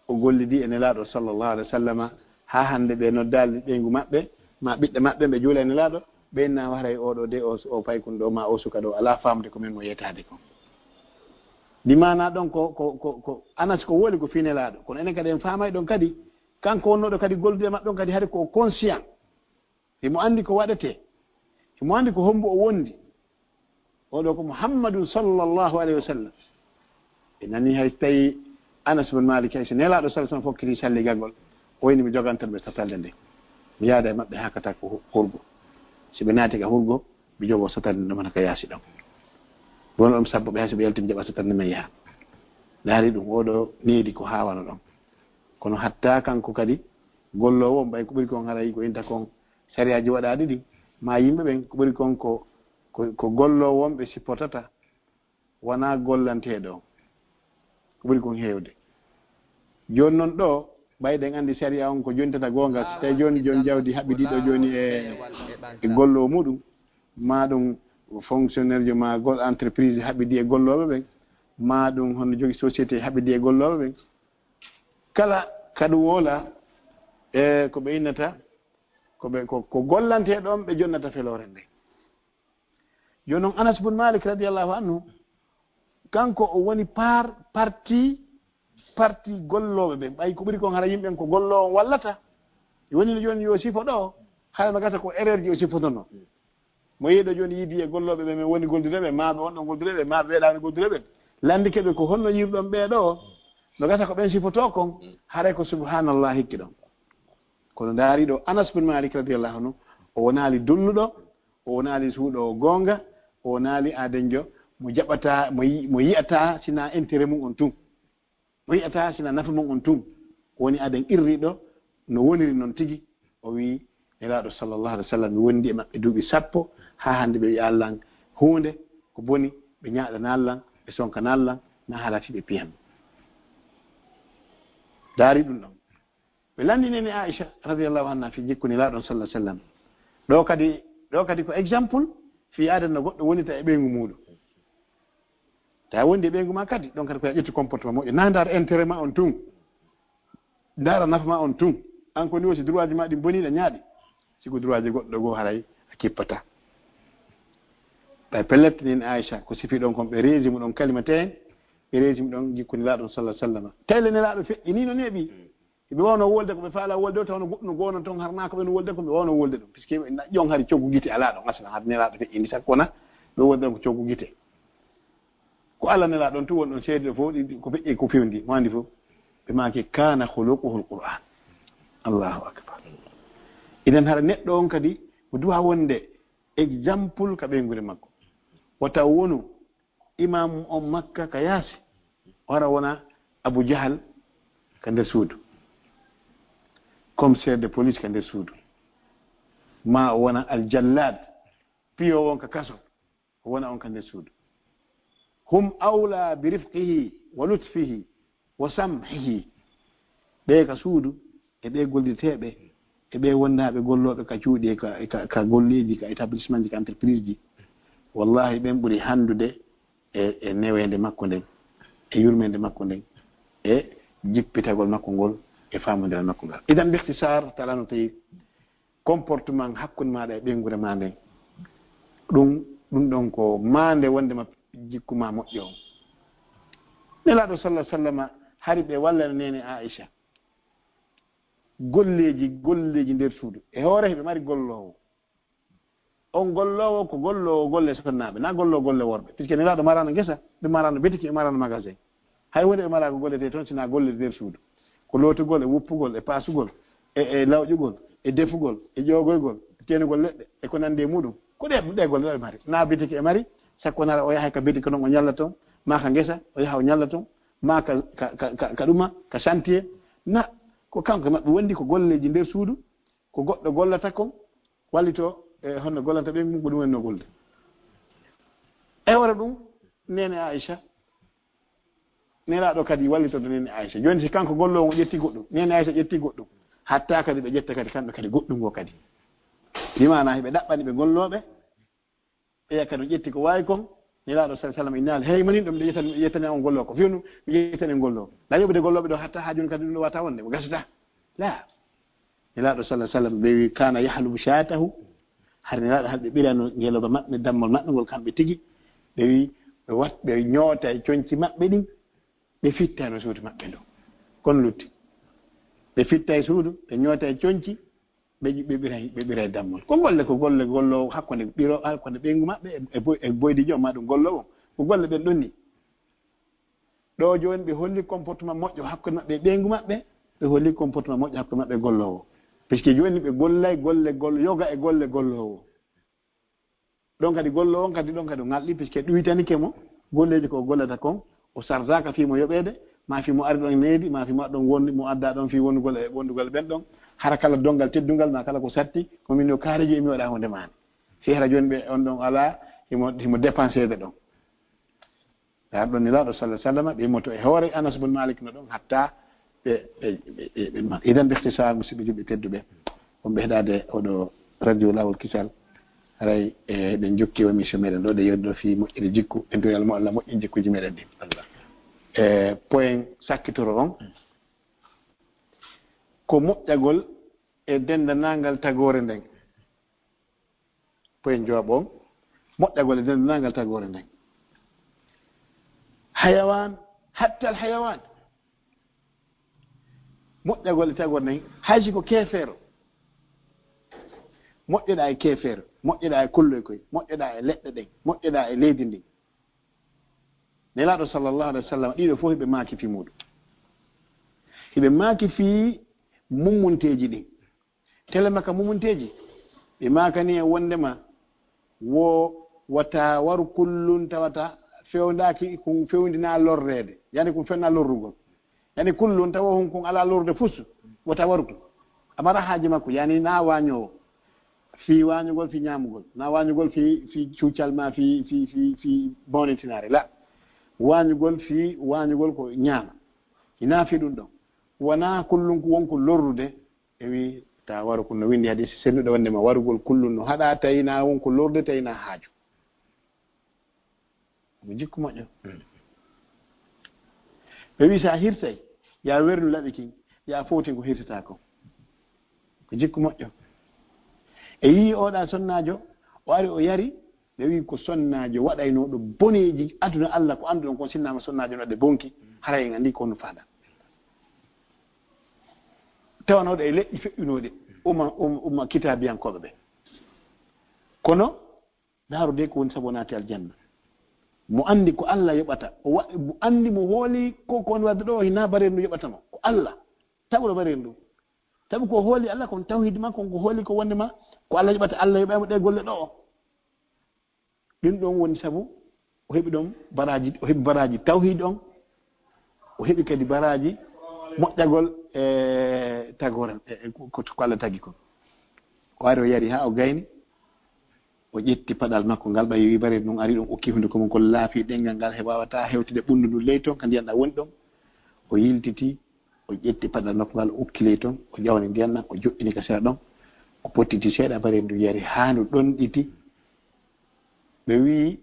o gollidi e Nelaaɗo sallallahu alaihi wasallama, haa hannde ɓe noddaali ɓeyngu maɓɓe, ma ɓiɓɓe maɓɓe, ɓe juula e Nelaaɗo, ɓe inna waray oo ɗoo de, o, o paykun ɗoo, ma o suka ɗoo, alaa faamde ko men mo yetaade ko. Ndi maanaa ɗon ko, ko, ko, ko Anas ko woli ko fii Nelaaɗo, kono enen kadi en faamay ɗon kadi, kanko wonnooɗo kadi gollude e maɓɓe on kadi hari ko o conscient. Himo anndi ko waɗetee. Himo anndi ko hombo o wondi. Oo ɗoo ko Muhammadun sallallahu alaihi wasallam. Ɓe nani hay so tawi Anas bin Malik, hay so Nelaaɗo sallallahu alaihi wasallam fokkiti salligagol, o wi'i, "Mi jogantan ɓe satalde nde. Mi yaada e maɓɓe haa kata ko hu-, hurgo. Si ɓe naati ka hurgo, mi jogo satalde nde ɗon hana ka yaasi ɗon." Ɗum ɗon sabbu ɓe hay so ɓe yalti mi jaɓa satalde men yaha. Ndaari ɗum, oo ɗoo needi ko haawano ɗon. Kono hatta kanko kadi golloowo on, ɓay ko ɓuri kon haray ko inta kon sariyaaji waɗaaɗi ɗin, ma yimɓe ɓen ko ɓuri kon ko, ko, ko golloowo on ɓe sipportata, wonaa gollanteeɗo on. Ko ɓuri kon heewde. Jooni non ɗoo, Ɓay ɗen anndi sariya on ko jontata goonga, so tawi jooni jooni jawdi haɓɓidiiɗo jooni e, e golloowo muɗum, maa ɗum fonctionnaire jo maa gol entreprise haɓɓidi e gollooɓe ɓen, maa ɗum hono jogi société haɓɓidi e gollooɓe ɓen. Kala ka ɗum woola, e ko ɓe innata, ko ɓe, ko, ko gollantee ɗon ɓe jonnata feloore nden. Jooni non Anas bun Malik radiyallahu anhu, kanko o woni par-, parti, parti gollooɓe ɓen. Ɓay ko ɓuri kon hara yimɓe ko golloowo on wallata. Woni no jooni yo sifo ɗo, hara no gasa ko erreur ji o sifotono. Mo yeeɗo jooni yiidi e gollooɓe ɓe men woni goldude ɓe, maa ɓe on ɗon goldude ɓe, maa ɓe weeɗaani goldude ɓe. Landike ɓe ko honno yirɗon ɓee ɗo, no gasa ko ɓen sifotoo kon, haray ko subhanallah hikki ɗon. Kono ndaari ɗo Anas bun Malik radiyallahu anhu, o wonaali dolluɗo, o wonaali suuɗo goonga, o wonaali aadenjo mo jaɓata, mo yi-, mo yi'ata sina intérêt mum on tun. Mo yi'ata sina nafa mum on tun. Woni aaden qirriiɗo no woniri non tigi. O wi'i, Nelaaɗo sallallahu alaihi wasallam, mi wondi e maɓɓe duuɓi sappo, haa hannde ɓe wi'a lan huunde ko boni, ɓe ñaaɗana lan, ɓe sonkana lan, na haalati ɓe piyan. Ndaari ɗum ɗon. Ɓe lanndinani Aisha radiyallahu anha fi jikku Nelaaɗo sallallahu alaihi wasallam. Ɗo kadi, ɗo kadi ko exemple fi aaden no goɗɗo wonita e ɓeyngu muɗum. Ta wondi e ɓeyngu ma kadi, ɗon kadi ko ya ƴetti comportement moƴƴo. Na ndaar intérêt ma on tun. Ndaara nafa ma on tun. An ko ni wosi droit ji ma ɗin boniɗa ñaaɗi. Sigo droit ji goɗɗo goo haray a kippata. Ɓay pellet nin Aisha ko sifi ɗon kon ɓe reesi mu ɗon kalima teen, ɓe reesi mu ɗon jikku Nelaaɗo sallallahu alaihi wasallam. Tayle Nelaaɗo feƴƴi ni no neeɓi. Ɓe wawno wolde ko ɓe faala wolde o, tawno goɗɗum no goono toon, harnaa ko ɓe no wolde ko ɓe wawno wolde ɗum, puisque na ƴon hari coggu gite alaa ɗon aslan, hade Nelaaɗo feƴƴindi sakko wona ɓe wolde ɗon ko coggu gite. Ko Allah Nelaaɗo on tun woni ɗon seedi ɗo fof, ɗi, ko feƴƴi ko fewndi, mo anndi fof. Ɓe maaki, "Kana khuluquhul Qur'an." Allahu akbar. Idan hara neɗɗo on kadi ko duwa wonde exemple ka ɓeynguure makko. Wata wonu imam on Makka ka yaasi, o hara wona Abu Jahal ka nder suudu, commissaire de police ka nder suudu, ma o wona Al Jallad, piyo on ka kaso, o wona on ka nder suudu. Hum awla bi rifqihi wa lutfihi wa samhihi. Ɓe ka suudu, e ɓe gollirteeɓe, e ɓe wondaaɓe gollooɓe ka cuuɗi, e ka, e ka, ka golleeji, ka établissement ji, ka entreprise ji. Wallahi, ɓen ɓuri hanndude e, e neweende makko nden, e yurmeende makko nden, e jippitagol makko ngol, e faamondiral makko ngal. Idan, bi ikhtisar, talano tawi comportement hakkunde maaɗa e ɓeynguure ma nden, ɗum, ɗum ɗon ko maande wondema jikku ma moƴƴo on. Nelaaɗo sallallahu alaihi wasallam hari ɓe wallana neene Aisha. Golleeji, golleeji nder suudu. E hoore heɓe mari golloowo. On golloowo ko golloowo golle sonnaaɓe, na golloowo golle worɓe. Puisque Nelaaɗo maraano ngesa, ɓe maraano bitiki, ɓe maraano magasin. Hay huunde ɓe maraako gollete toon, sina golle nder suudu. Ko lootugol e wuppugol e paasugol e, e lawƴugol e defugol e ƴoogoygol e teenugol leɗɗe e ko nanndi e muɗum. Ko ɗe, ɗe golle ɗe mari. Na bitiki e mari, sakko nara o yahay ka bitiki noon o ñalla toon, maa ka ngesa o yaha o ñalla toon, maa ka, ka, ka, ka, ka ɗuma, ka chantier. Na ko kanko e maɓɓe wondi ko golleeji nder suudu, ko goɗɗo gollata kon, wallito e honno gollanta ɓe mum, ko ɗum en no golde. E wara ɗum, neene Aisha, Nelaaɗo kadi wallitoto neene Aisha. Jooni si kanko golloowo on ƴetti goɗɗum, neene Aisha ƴetti goɗɗum, hatta kadi ɓe ƴetta kadi kamɓe kadi goɗɗum ngo kadi. Bi maana hiɓe ɗaɓɓani ɓe gollooɓe, ɓe yakka no ƴetti ko waawi kon, Nelaaɗo sallallahu alaihi wasallam innaali, "Hey, manin ɗum, mi ƴettani, mi ƴettani on golloowo ko fewnu, mi ƴettani on golloowo." Na yoɓude gollooɓe ɗo hatta haa jooni kadi ɗum ɗo wata wonde, mo gasata. La. Nelaaɗo sallallahu alaihi wasallam ɓe wi, "Kana yahlubu shatahu." Hari Nelaaɗo hal ɓe ɓirano ngelooba maɓɓe, dammol maɓɓe ngol kamɓe tigi. Ɓe wi, ɓe wat, ɓe ñoota e conci maɓɓe ɗin, ɓe fitta no suudu maɓɓe ndu. Kon lutti. Ɓe fitta e suudu, ɓe ñoota e conci, ɓe, ɓe ɓiray, ɓe ɓiray dammol. Ko golle, ko golle golloowo hakkunde ɓiro, hakkunde ɓeyngu maɓɓe e, e boy-, e boydi joom ma ɗum golloowo. Ko golle ɓen ɗon ni. Ɗo jooni ɓe holli comportement moƴƴo hakkunde maɓɓe e ɓeyngu maɓɓe, ɓe holli comportement moƴƴo hakkunde maɓɓe e golloowo. Puisque jooni ɓe gollay golle gol-, yoga e golle golloowo. Ɗon kadi golloowo on kadi, ɗon kadi o ŋalɗi, puisque ɗuytanike mo golleeji ko o gollata kon, o sardaaka fii mo yoɓeede, maa fii mo ari ɗon needi, maa fii mo ari ɗon wondi, mo adda ɗon fii wondugol e wondugol ɓen ɗon. Hara kala donngal teddungal, maa kala ko satti, ko min yo kaareejo e mi waɗa huunde maani. Si hara jooni ɓe on ɗon alaa, himo, himo dépenseede ɗon. Ɓe ar ɗon Nelaaɗo sallallahu alaihi wasallam, ɓe yimmoto e hoore Anas bun Malik no ɗon, hatta Idan, bi ikhtisar, musidɓe julɓe tedduɓe, wonɓe heɗaade oɗo radio Laawol Kisal, haray, e, eɗen njokki o émission meɗen ɗo, ɗe yewtude fii moƴƴere jikku. En duwii Allah mo Allah moƴƴin jikkuuji meɗen ɗin. E, point sakkitoro on, ko moƴƴagol e denndaangal tagoore nden. Point jooɓo on, moƴƴagol e denndaangal tagoore nden. Hayawaan, hattal hayawaan. Moƴƴagol e tagoore nden, hay si ko keefeero. Moƴƴoɗaa e keefeero, moƴƴoɗaa e kulloy koy, moƴƴoɗaa e leɗɗe ɗen, moƴƴoɗaa e leydi ndin. Nelaaɗo sallallahu alayhi wa sallam, ɗiɗo fof hiɓe maaki fii muuɗum. Hiɓe maaki fii mummunteeji ɗin. Tele makka mumunteeji, ɓe maakani en wonndema wo wata waru kullun tawata fewndaaki kun fewndinaa lorreede, yani kun fewndinaa lorrugol. Yani kullun tawa hun kun alaa lorrude fus, wata waru kun. A mara haaje makko, yani na waañoowo fii waañugol, fii ñaamugol, na waañugol fii, fii cuucal ma, fii, fii, fii, fii mawnintinaare, la. Waañugol fii waañugol ko ñaama. Ina fii ɗum ɗon. Wonaa kullun ko wonko lorrude, e wi ta waru kun no winndi hadis sennuɗo wonndema warugol kullun no haɗa tawi na wonko lorrude tawi na haaju. Ko jikku moƴƴo. Ɓe wi sa hirtay, ya wernu laɓi kin, ya fowtin ko hirtata ko. Ko jikku moƴƴo. E yii oɗa sonnaajo, o ari o yari, ɓe wi ko sonnaajo waɗaynooɗo boneeji aduna Allah ko annduɗon kon sinnaama sonnaajo no waɗde bonki, haray en anndi ko honno faada. Tawanooɗo e leƴƴi feƴƴunooɗi, umma, um-, umma kitaabiyankooɓe ɓe. Kono, ndaaru de ko woni sabu o naati aljanna. Mo anndi ko Allah yoɓata, o wa-, mo anndi mo hooli ko, ko woni waɗde ɗo, hinaa bareeru ndu yoɓata mo. Ko Allah, taɓuɗo bareeru ndu. Tawi ko hooli Allah, kon tawhiid makko, ko hooli ko wonde ma, ko Allah yoɓata, Allah yoɓay mo ɗe golle ɗo. Ɗum ɗon woni sabu o heɓi ɗon baraaji, o heɓi baraaji tawhiid on, o heɓi kadi baraaji moƴƴagol e tagoore, e, e ko, ko Allah tagi kon. O ari o yari haa o gayni, o ƴetti paɗal makko ngal, ɓay wi bareeru ndun ari ɗon, okki hunduko mum ko laafi ɗemngal ngal, he waawata hewtide ɓunndu ndun ley ton, ka ndiyan ɗan woni ɗon. O yiltiti, o ƴetti paɗal makko ngal, o okki ley ton, o ƴawni ndiyan ɗan, o joɗɗini ka sera ɗon, o pottiti seeɗa, bareeru ndun yari haa ndu ɗonɗiti. Ɓe wi'i,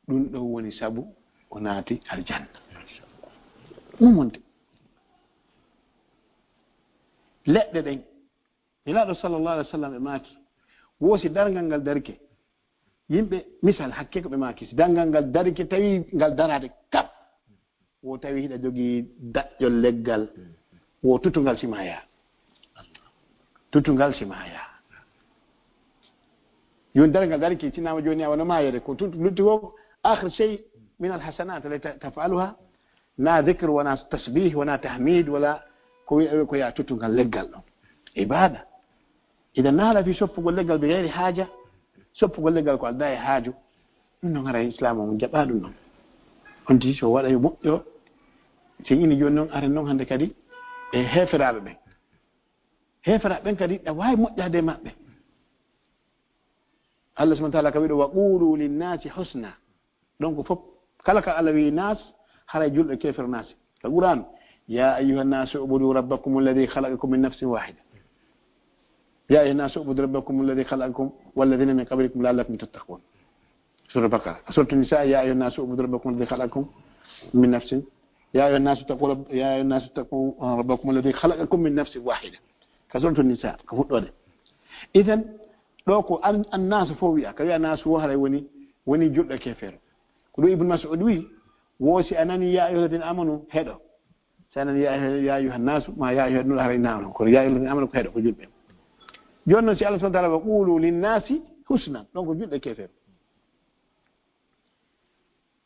ɗum ɗon woni sabu o naati aljanna. Ɗum wonde. Leɗɗe ɗen, Nelaaɗo sallallahu alaihi wasallam e maaki, wo si darngal ngal darike, yimɓe, misal hakke ko ɓe maaki, si darngal ngal darike, tawi ngal daraade kap, wo tawi hiɗa jogii daƴƴol leggal, wo tutungal si maaya. Tutungal si maaya. Yon darngal darike, tinama jooni a wano maayede, ko tut-, lutti ko, akhir shay min al hasanat, allati ta-, taf'aluha, na dhikr, wona tasbih, wona tahmid, wala ko wi-, ko ya tutungal leggal ɗon. Ibada. Idan na haala fii soppugol leggal bi gayri haaja, soppugol leggal ko aldaa e haaju. Ɗum noon haray Islaam on jaɓaa ɗum ɗon. On tigi so waɗa yo moƴƴo, si ini jooni noon, aren noon hannde kadi e heeferaaɓe ɓen. Heeferaaɓe ɓen kadi ɗa waawi moƴƴaade e maɓɓe. Allah subhanahu wa ta'ala ka wiɗo, "Wa qulu linnasi husna." Donc fof, kala ka Allah wi nas, haray julɗo keefero nasi. Ka Qur'an, "Ya ayyuha nnasu ubudu rabbakum alladhi khalaqakum min nafsin wahida." "Ya ayyuha nnasu ubudu rabbakum alladhi khalaqakum walladhina min qablikum la'allakum tattaqun." Sura Baqara. Suratu Nisa, "Ya ayyuha nnasu ubudu rabbakum alladhi khalaqakum min nafsin." "Ya ayyuha nnasu taqu rabb-, ya ayyuha nnasu taqu rabbakum alladhi khalaqakum min nafsin wahida." Ka Suratu Nisa, ka fuɗɗoode. Idan, ɗo ko an-, annasu fof wi'a, ka wi'a nasu wo haray woni, woni julɗo keefeero. Ko ɗum Ibn Mas'ud wi, wo si a nani ya ayyuha alladhina amanu, heɗo. Si a nani ya ayyuha, ya ayyuha nasu, ma ya ayyuha nul haray nano. Kono ya ayyuha alladhina amanu ko heɗo, ko julɓe. Jooni noon si Allah subhanahu wa ta'ala wa qulu linnasi husnan, ɗon ko julɗo keefeero.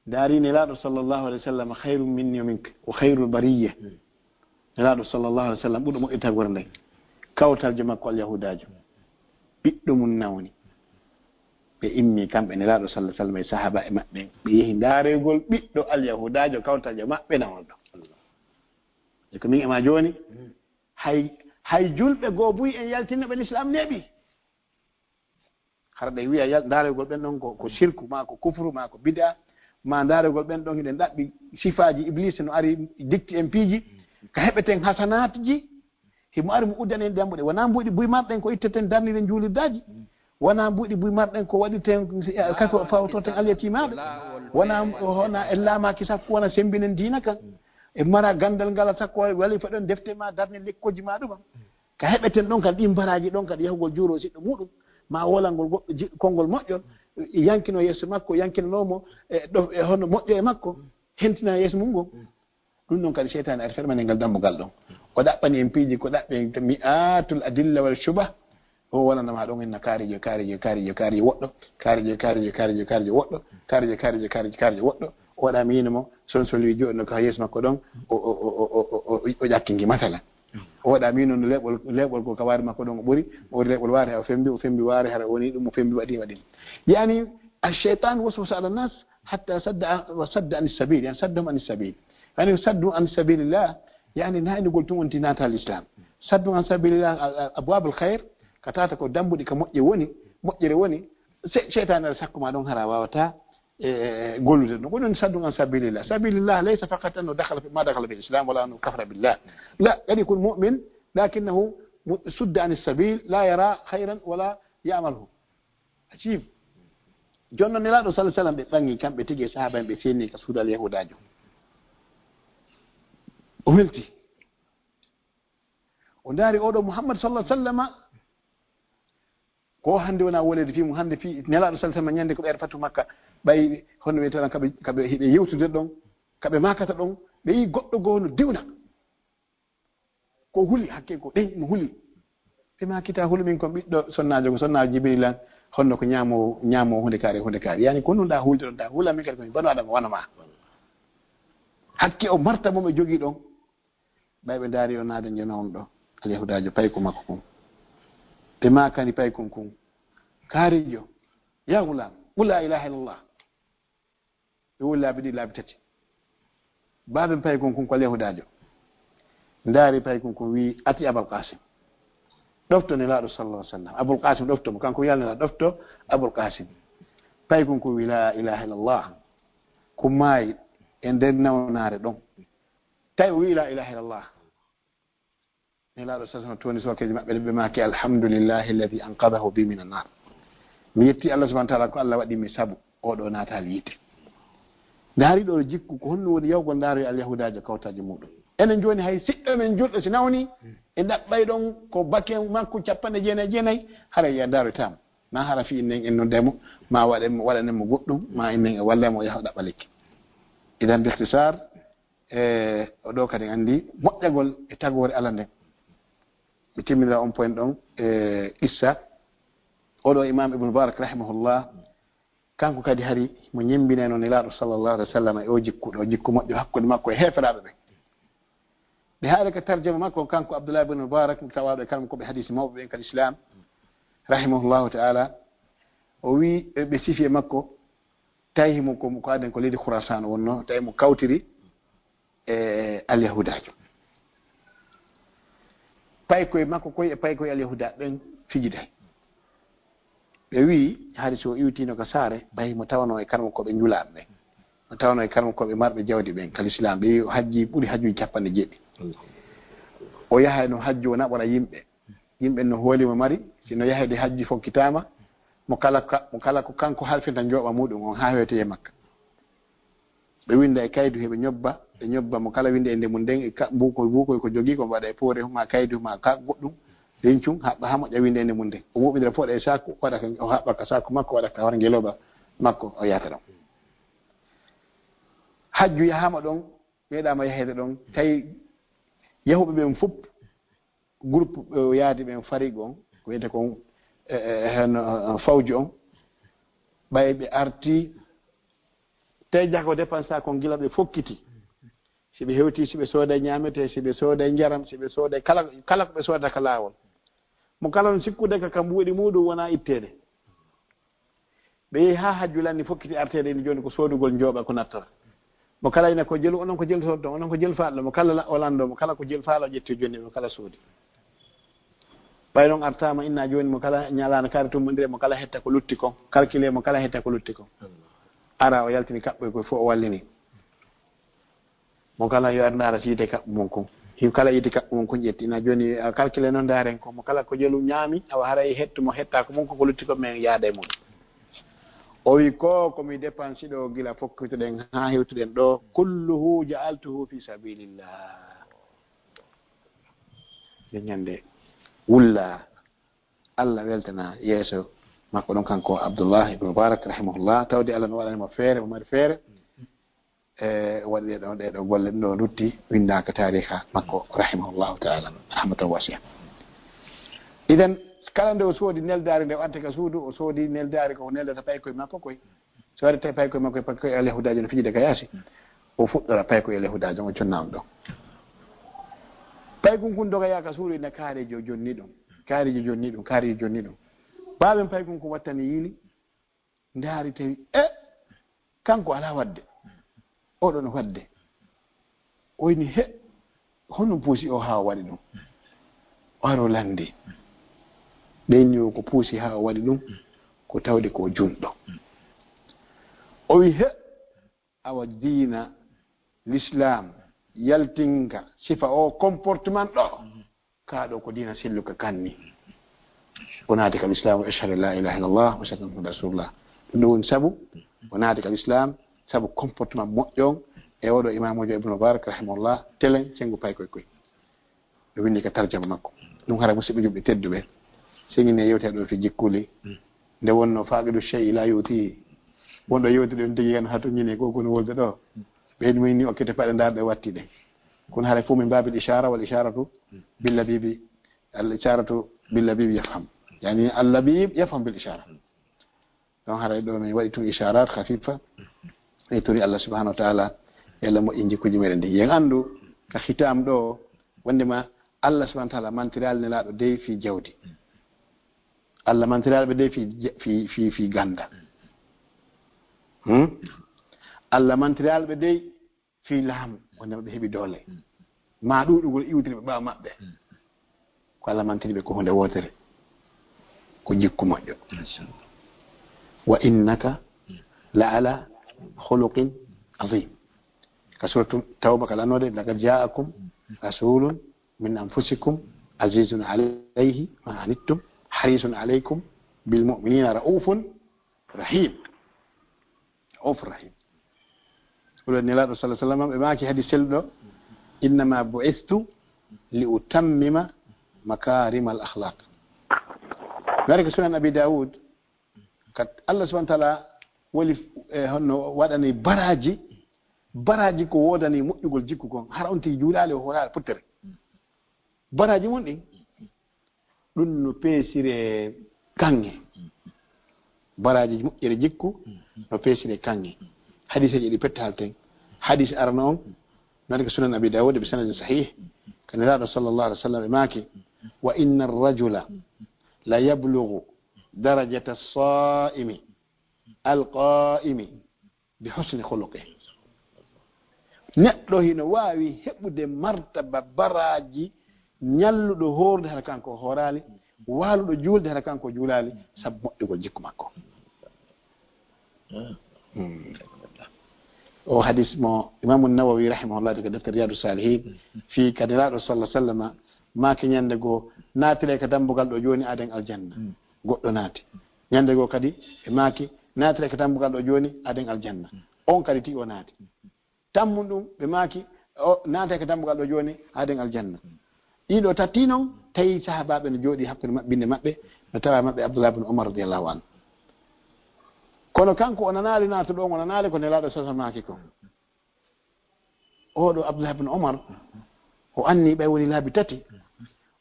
Daari Nelaaɗo sallallahu alaihi wasallam, "Khairun minni wa minka, wa khairul bariyya." Nelaaɗo sallallahu alaihi wasallam, ɓurɗo moƴƴitagol nden. Kawtaljo makko Alyahudaajo. Ɓiɗɗo mum nawni. Ɓe immi kamɓe Nelaaɗo sallallahu alaihi wasallam e sahaaba e maɓɓe. Ɓe yehi ndaaroygol ɓiɗɗo Alyahudaajo kawtaljo maɓɓe nawnuɗo. E ko min e ma jooni, hay, hay julɓe goo buy en yaltinno ɓe Lislaam neeɓi. Hara ɗe wi'a yal-, ndaarogol ɓen ɗon ko, ko shirku, ma ko kufru, ma ko bid'a, ma ndaarogol ɓen ɗon hiɗen ɗaɓɓi sifaaji Ibliisa no ari dikti en piiji. Ka heɓeten hasanaatji, himo ari mo uddanen dambuɗe. Wonaa mbuuɗi buy marɗen ko itteten darniren juulirdaaji. Wonaa mbuuɗi buy marɗen ko waɗirten, eh, kaso fawtorten alyatimaaɓe. Wonaa, wonaa en laamaaki sakko wona semmbinen diina kan. E mara ganndal ngal sakko wali fa ɗon defte ma darne lekkoji ma ɗuma. Ka heɓeten ɗon kadi ɗin baraaji ɗon kadi yahugol juuro siɗɗo muɗum, ma wolangol goɗɗo ji-, konngol moƴƴol, yankino yeeso makko, yankinanoo mo e ɗo, e hono moƴƴo e makko, hentina yeeso mum ngon. Ɗum ɗon kadi seytaane ari fermani ngal dambugal ɗon. O ɗaɓɓani en piiji ko ɗaɓɓen mi'atul adilla wal shubah. O wonana ma ɗon inna kaarijo, kaarijo, kaarijo, kaarijo woɗɗo, kaarijo, kaarijo, kaarijo, kaarijo woɗɗo, kaarijo, kaarijo, kaarijo, kaarijo woɗɗo. O waɗa miino mo, son son wi joɗɗo ka yeeso makko ɗon, o, o, o ƴakkingi masala. O waɗa miino no leɓol, leɓol ko ka waari makko ɗon o ɓuri, o waɗi leɓol waare, o fembi, o fembi waare, hara woni ɗum o fembi waɗi, waɗi. Yani, ash-shaytan waswasa ala nas hatta sadda, wa sadda anis sabil, yani saddahum anis sabil. Yani saddu an sabilillah, yani naynugol tun wonti natal islam. Saddu an sabilillah, a-, a-, abwabul khair, ka tata ko dambuɗi ka moƴƴe woni, moƴƴere woni, se-, seytaane ara sakko ma ɗon hara wawata, e, e, gollude ɗum. Ko ɗum saddu an sabilillah. Sabilillah laysa faqat annahu dakhala fi, ma dakhala fil islam wala annahu kafara billah. La, qad yakun mu'min, lakinnahu mu-, sudda anis sabil, la yara khayran wala ya'maluhu. Ajib. Jonno Nelaaɗo sallallahu alaihi wasallam ɓe ɓangi kamɓe tigi e sahaaba en ɓe seenni ka suudu al yahuudaajo. O welti. O ndaari oɗo Muhammad sallallahu alaihi wasallama. Ko hannde wona wolede fii mum, hannde fii Nelaaɗo sallallahu alaihi wasallam ñande ko ɓeer fatu Makka, ɓay honno wiyetee ɗon, kaɓe, kaɓe hiɓe yewtude ɗon, kaɓe maakata ɗon, ɓe yii goɗɗo goo no diwna. Ko huli, hakke ko ɗen no huli. Ɓe maaki ta hulu min kon ɓiɗɗo sonnaajo, ko sonnaajo Jibril lan, honno ko ñaamo, ñaamo hunde kaari, hunde kaari. Yani ko nun ɗa hulde ɗon, ta hula min kadi ko mi bano Adama wano ma. Hakke o marta mo ɓe jogii ɗon. Ɓay ɓe ndaari o naade njono on ɗo, al yahudaajo payko makko kon. Ɓe maakani paykon kon. Kaarijo, ya gulam, qul la ilaha illallah. Ɓe woni laabi ɗiɗi, laabi tati. Baaben paykon kon ko al yahudaajo. Ndaari paykon kon wi'i, ati Abul Qasim. Ɗofto Nelaaɗo sallallahu alaihi wasallam. Abul Qasim ɗofto mo, kanko wi'a Nelaaɗo ɗofto Abul Qasim. Paykon kon wi'i, la ilaha illallah. Ko maayi e nder nawnaare ɗon. Tawi o wi'i, la ilaha illallah. Nelaaɗo sallallahu alaihi wasallam tooni sookeeji maɓɓe, ɓe maaki, alhamdulillahi alladhi anqadhahu bi minan nar. Mi yetti Allah subhanahu wa ta'ala ko Allah waɗi mi sabu oɗo naataali yiite. Ndaari ɗo jikku, ko honno woni yawgol ndaaro e al yahudaajo kawtaaji muɗum. Enen jooni hay siɗɗo men julɗo si nawni, e ɗaɓɓay ɗon ko baken makko capanɗe jeenayi e jeenayi, hara ya ndaaro taam. Ma hara fi innen en noddemo, ma waɗen, waɗanen mo goɗɗum, ma innen e walle mo yaha ɗaɓɓa lekki. Idan bi ikhtisar, e o ɗo kadi andi moƴƴagol e tagoore Allah nden. Mi timminira on point ɗon e qissa. Oɗo Imam Ibn Mubarak rahimahullah, kanko kadi hari mo ñembinayno Nelaaɗo sallallahu alaihi wasallam e o jikku ɗo, jikku moƴƴo hakkunde makko e heeferaaɓe ɓen. Ɓe haali ka tarjama makko kanko Abdullah ibn Mubarak, tawaaɗo e kanko ko ɓe hadisi mawɓe ɓen kadi Islam, rahimahullahu ta'ala. O wi, ɓe sifi e makko, tawi himo ko, ko aden ko leydi Khurasan o wonno, tawi mo kawtiri e al yahudaajo. Paykoye makko koye e paykoye al yahuda ɓen fijiday. Ɓe wi'i, hari so o iwtino ka saare, bayi mo tawano e kanmo ko ɓe njulaaɓe ɓen. Mo tawano e kanmo ko ɓe marɓe jawdi ɓen, ka Lislaam. Ɓe wi'i o hajji ɓuri hajjuji capanɗe jeeɗiɗi. O yahay no hajju, o naɓora yimɓe. Yimɓe no hooli mo mari, si no yahayde hajji fokkitaama, mo kala ka, mo kala ko kanko halfinta njooɓa muɗum on haa hewtoye Makka. Ɓe winda e kaydu, heɓe ñobba, ɓe ñobba mo kala winda e nde mum nden, e ka-, mbuukoy, mbuukoy ko jogii, ko waɗa e poore, ma kaydu, ma ka goɗɗum, rincum, haɓɓa haa moƴƴa winda e nde mum nden. O woɓindira foɗa e saaku, waɗa ka, o haɓɓa ka saaku makko, waɗa ka hoore ngelooba makko, o yaata ɗon. Hajju yahaama ɗon, meeɗaama yaheede ɗon, tawi yahuɓe ɓen fof, groupe, eh, yaadi ɓen fariqu on, ko wiyete kon, eh, eh, hen, eh, fawju on, ɓay ɓe arti, tawi jaka o dépensa kon gila ɓe fokkiti. Si ɓe hewti, si ɓe sooday ñaamete, si ɓe sooday njaram, si ɓe sooday kala, kala ko ɓe soodata ka laawol. Mo kala no sikkude ka, ka mbuuɗi muɗum wona itteede. Ɓe yehi haa hajju lanni fokkiti arteede, ina jooni ko soodugol njooɓa ko nattora. Mo kala ina ko jelu, onon ko jelu soodto, onon ko jelu faalɗo, mo kala la-, o lanndo, mo kala ko jelu faalo ƴetti jooni, mo kala soodi. Ɓay noon artaama inna jooni, mo kala ñalaana kare tummbondire, mo kala hetta ko lutti kon, calcule mo kala hetta ko lutti kon. Ara o yaltini kaɓɓoy koy fof o wallini. Mo kala yo ar ndaara siide kaɓɓo mum kon. Him kala yiiti kaɓɓu mum ko ƴetti. Ina jooni a calcule noon ndaaren ko mo kala ko jelu ñaami, awa haray hettu mo hetta ko mum ko ko lutti ko men yaada e mum. O wi ko ko mi dépense ɗo gila fokkituɗen haa hewtuɗen ɗo, kulluhu ja'altuhu fi sabilillah. Nde ñande wulla Allah weltana yeeso makko ɗon kanko Abdullah ibn Mubarak rahimahullah, tawde Allah no waɗani mo feere, mo mari feere. E o waɗi ɗeɗo, ɗeɗo golle ɗo lutti winndaaka taariha makko rahimahullahu taala rahmatan wasi'a. Idan kala nde o soodi neldaari nde o adda ka suudu, o soodi neldaari ko neldata paykoye makko koy. So waɗi tawi paykoye makko e paykoye alyahudaajo no fijide ka yaasi, o fuɗɗora paykoye alyahudaajo o jonna on ɗon. Paykun kun doga yaaka suudu ina kaarejo jonni ɗum, kaarejo jonni ɗum, kaarejo jonni ɗum. Baaben paykun kun wattani yiili, ndaari tawi e kanko alaa waɗde. Oɗo no waɗde. O wini he honum puusi o haa o waɗi ɗum? O aro landi. Ɓeyni o ko puusi haa o waɗi ɗum ko tawde ko junɗo. O wi he awa diina l'islam yaltinga sifa o comportement ɗo. Kaa ɗo ko diina selluka kanni. O naati kal islam, ashhadu an la ilaha illallah wa ashhadu anna muhammadan rasulullah. Ɗum ɗo woni sabu o naati kal islam, sabu comportement moƴƴo on e oɗo imamujo Ibnu Mubarak rahimahullah, telen sengu paykoy koy. Ɓe winndi ka tarjama makko. Ɗum hara musidɓe juɓɓe tedduɓe, sengine yewte ɗo fi jikkuli. Nde wonno faqidu shay'i la yu'tihi. Wonɗo yewtude on tigi kan hato ñini ko kono wolde ɗo. Ɓeydi mum ni okkete paɗe ndaar ɗe watti ɗe. Kono hara fof min babil ishara wal isharatu bil labibi, al isharatu bil labibi yafham. Yani al labib yafham bil ishara. Donc haray ɗo min waɗi tun isharat khafifa. E turi Allah subhanahu wa ta'ala yalla moƴƴin jikkuji meɗen ɗi. Yen anndu ka hitam ɗo wondema Allah subhanahu wa ta'ala mantiraali nelaaɗo dey fii jawdi. Allah mantiraali ɓe dey fii, fii, fii, fii ganda. Hmm? Allah mantiraali ɓe dey fii laamu, wondema ɓe heɓi doole. Maa ɗuuɗugol iwtiri ɓe ɓaawo maɓɓe. Ko Allah mantiri ɓe ko hunde wootere. Ko jikku moƴƴo. Wa innaka la ala khuluqin azim. Ka suratu Tawba ka lanode, laqad ja'akum rasulun min anfusikum azizun alayhi ma anittum harisun alaykum bil mu'minina ra'ufun rahim. Ra'ufur rahim. Wala Nelaaɗo sallallahu alaihi wasallam ɓe maaki hadis selluɗo, innama bu'istu li utammima makarimal akhlaq. Ngari ko sunan Abi Dawud, kat Allah subhanahu wa ta'ala woni, eh, honno waɗani baraji, baraji ko wodani moƴƴugol jikku kon, hara on tigi juulaali o horaali pottere. Baraji mun ɗin, ɗum no peesire kaŋŋe. Baraji moƴƴere jikku no peesire kaŋŋe. Hadiseeji ɗi pette halten. Hadis arano on, nati ko sunan Abi Dawud bi sanadin sahih. Ka Nelaaɗo sallallahu alaihi wasallam e maaki, wa inna ar-rajula la yablughu darajata as-sa'imi al-qa'imi bi husni khuluqih. Neɗɗo hino waawi heɓude martaba baraaji ñalluɗo hoorde hara kanko o hooraali, waaluɗo juulde hara kanko o juulaali, sabu moƴƴugol jikku makko. Hmm. O hadis mo Imamu Nawawi rahimahullah daga defter Riyadu Salihin, fii ka Nelaaɗo sallallahu alaihi wasallam maaki ñande goo, naatire ka dambugal ɗo jooni aden aljanna. Goɗɗo naati. Ñande goo kadi ɓe maaki, naatire ka dambugal ɗo jooni aden aljanna. On kadi tigi o naati. Tammun ɗum ɓe maaki, o naatire ka dambugal ɗo jooni aden aljanna. Ɗiɗo tati non tawi sahaabaaɓe no jooɗi hakkunde maɓɓe, binde maɓɓe no tawa maɓɓe Abdullah ibn Umar radiyallahu anhu. Kono kanko o nanaali naatuɗo on, o nanaali ko Nelaaɗo sallallahu alaihi wasallam maaki ko. Oɗo Abdullah ibn Umar, o anni ɓay woni laabi tati.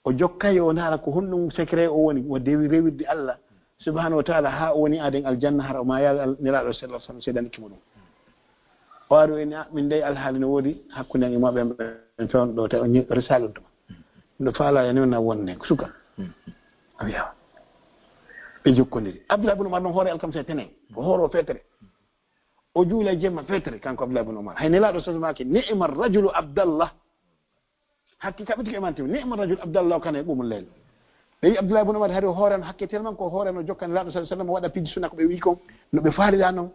O jokkay o ndaara ko honɗum secret o woni, o dewi rewirde Allah subhanahu wa ta'ala haa o woni aden aljanna, hara o maayaali Nelaaɗo sallallahu alaihi wasallam seedaniki mo ɗum. O ari o inni, "Ah, min dey alhaali no woodi hakkunde am e maɓɓe, en fewndo ɗo, tawi on ñi-, risala on tuma. Ɗo faala yani on na wonne, ko suka." O wiya, ɓe jokkondiri. Abdullah ibn Umar ɗon hoore alkamsa e tene, ko hooro fetere. O juula jemma fetere, kanko Abdullah ibn Umar. Hay Nelaaɗo sallallahu alaihi wasallam maaki, "Ni'mar rajulu Abdallah." Hakki kaɓiti ko e manti, "Ni'mar rajulu Abdallah kana yaqumu layl." Ɓe wi Abdullah ibn Umar hari o hooran hakke tellement ko o hooran o jokkan Nelaaɗo sallallahu alaihi wasallam o waɗa piiji sunna ko ɓe wi kon, no ɓe faalira non.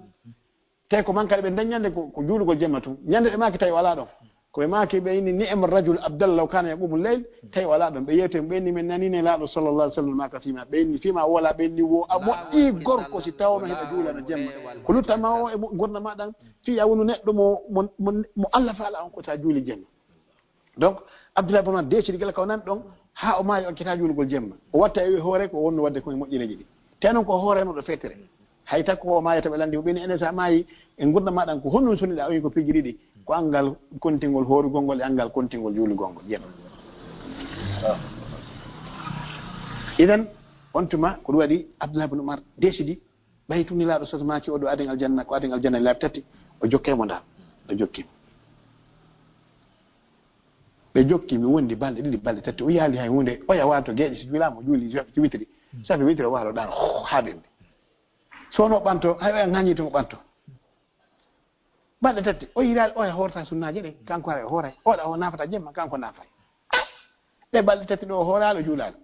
Tawi ko man kadi ɓe dañi ñande ko, ko juulugol jemma tun. Ñande ɓe maaki tawi o alaa ɗon. Ko ɓe maaki ɓe inni, "Ni'ma rajul abdalla law kana yaqumu layl." Tawi o alaa ɗon. Ɓe yeeti, ɓe inni, "Min nani Nelaaɗo sallallahu alaihi wasallam maaka fima." Ɓe inni, "Fima wala?" Ɓe inni, "Wo a moƴƴi gorko si tawno heɓa juulana jemma. Ko lutta ma o e mo-, gurdam ma ɗan, fii a wonu neɗɗo mo, mo, mo, mo Allah faala on ko ta juuli jemma." Donc, Abdullah ibn Umar deecidi gila ka o nani ɗon, haa o maayi o accata juulugol jemma. O watta e hoore ko o wonno wadde ko e moƴƴereeji ɗi. Te non ko hoore no ɗo fetere. Hay takko ko o maayata ɓe lanndi mo ɓe ni enen sa maayi e ngurdam ma ɗan ko honno sonniɗa o wi ko piiji ɗiɗi. Ko angal kontingol hoorugol ngol e angal kontingol juulugol ngol. Jemma. Idan, on tuma ko ɗum waɗi Abdullah ibn Umar deecidi ɓay tun Nelaaɗo sas maaki o ɗo aden aljanna, ko aden aljanna laabi tati, o jokkay mo ndaa. O jokki mo. Ɓe jokki mi wondi balɗe ɗiɗi, balɗe tati. O yaali hay huunde, oya waato geeƴe si juulaama, o juuli safi witiri. Safi witiri o waalo ɗaano, haaɓirde. Soono ɓanto, hay oya ŋaañi to mo ɓanto. Balɗe tati, o yiɗaali oya hoorta sunnaaje ɗen, kanko haray o hooray. Oɗa o naafata jemma, kanko naafay. Ɗe balɗe tati ɗo o hooraali, o juulaali.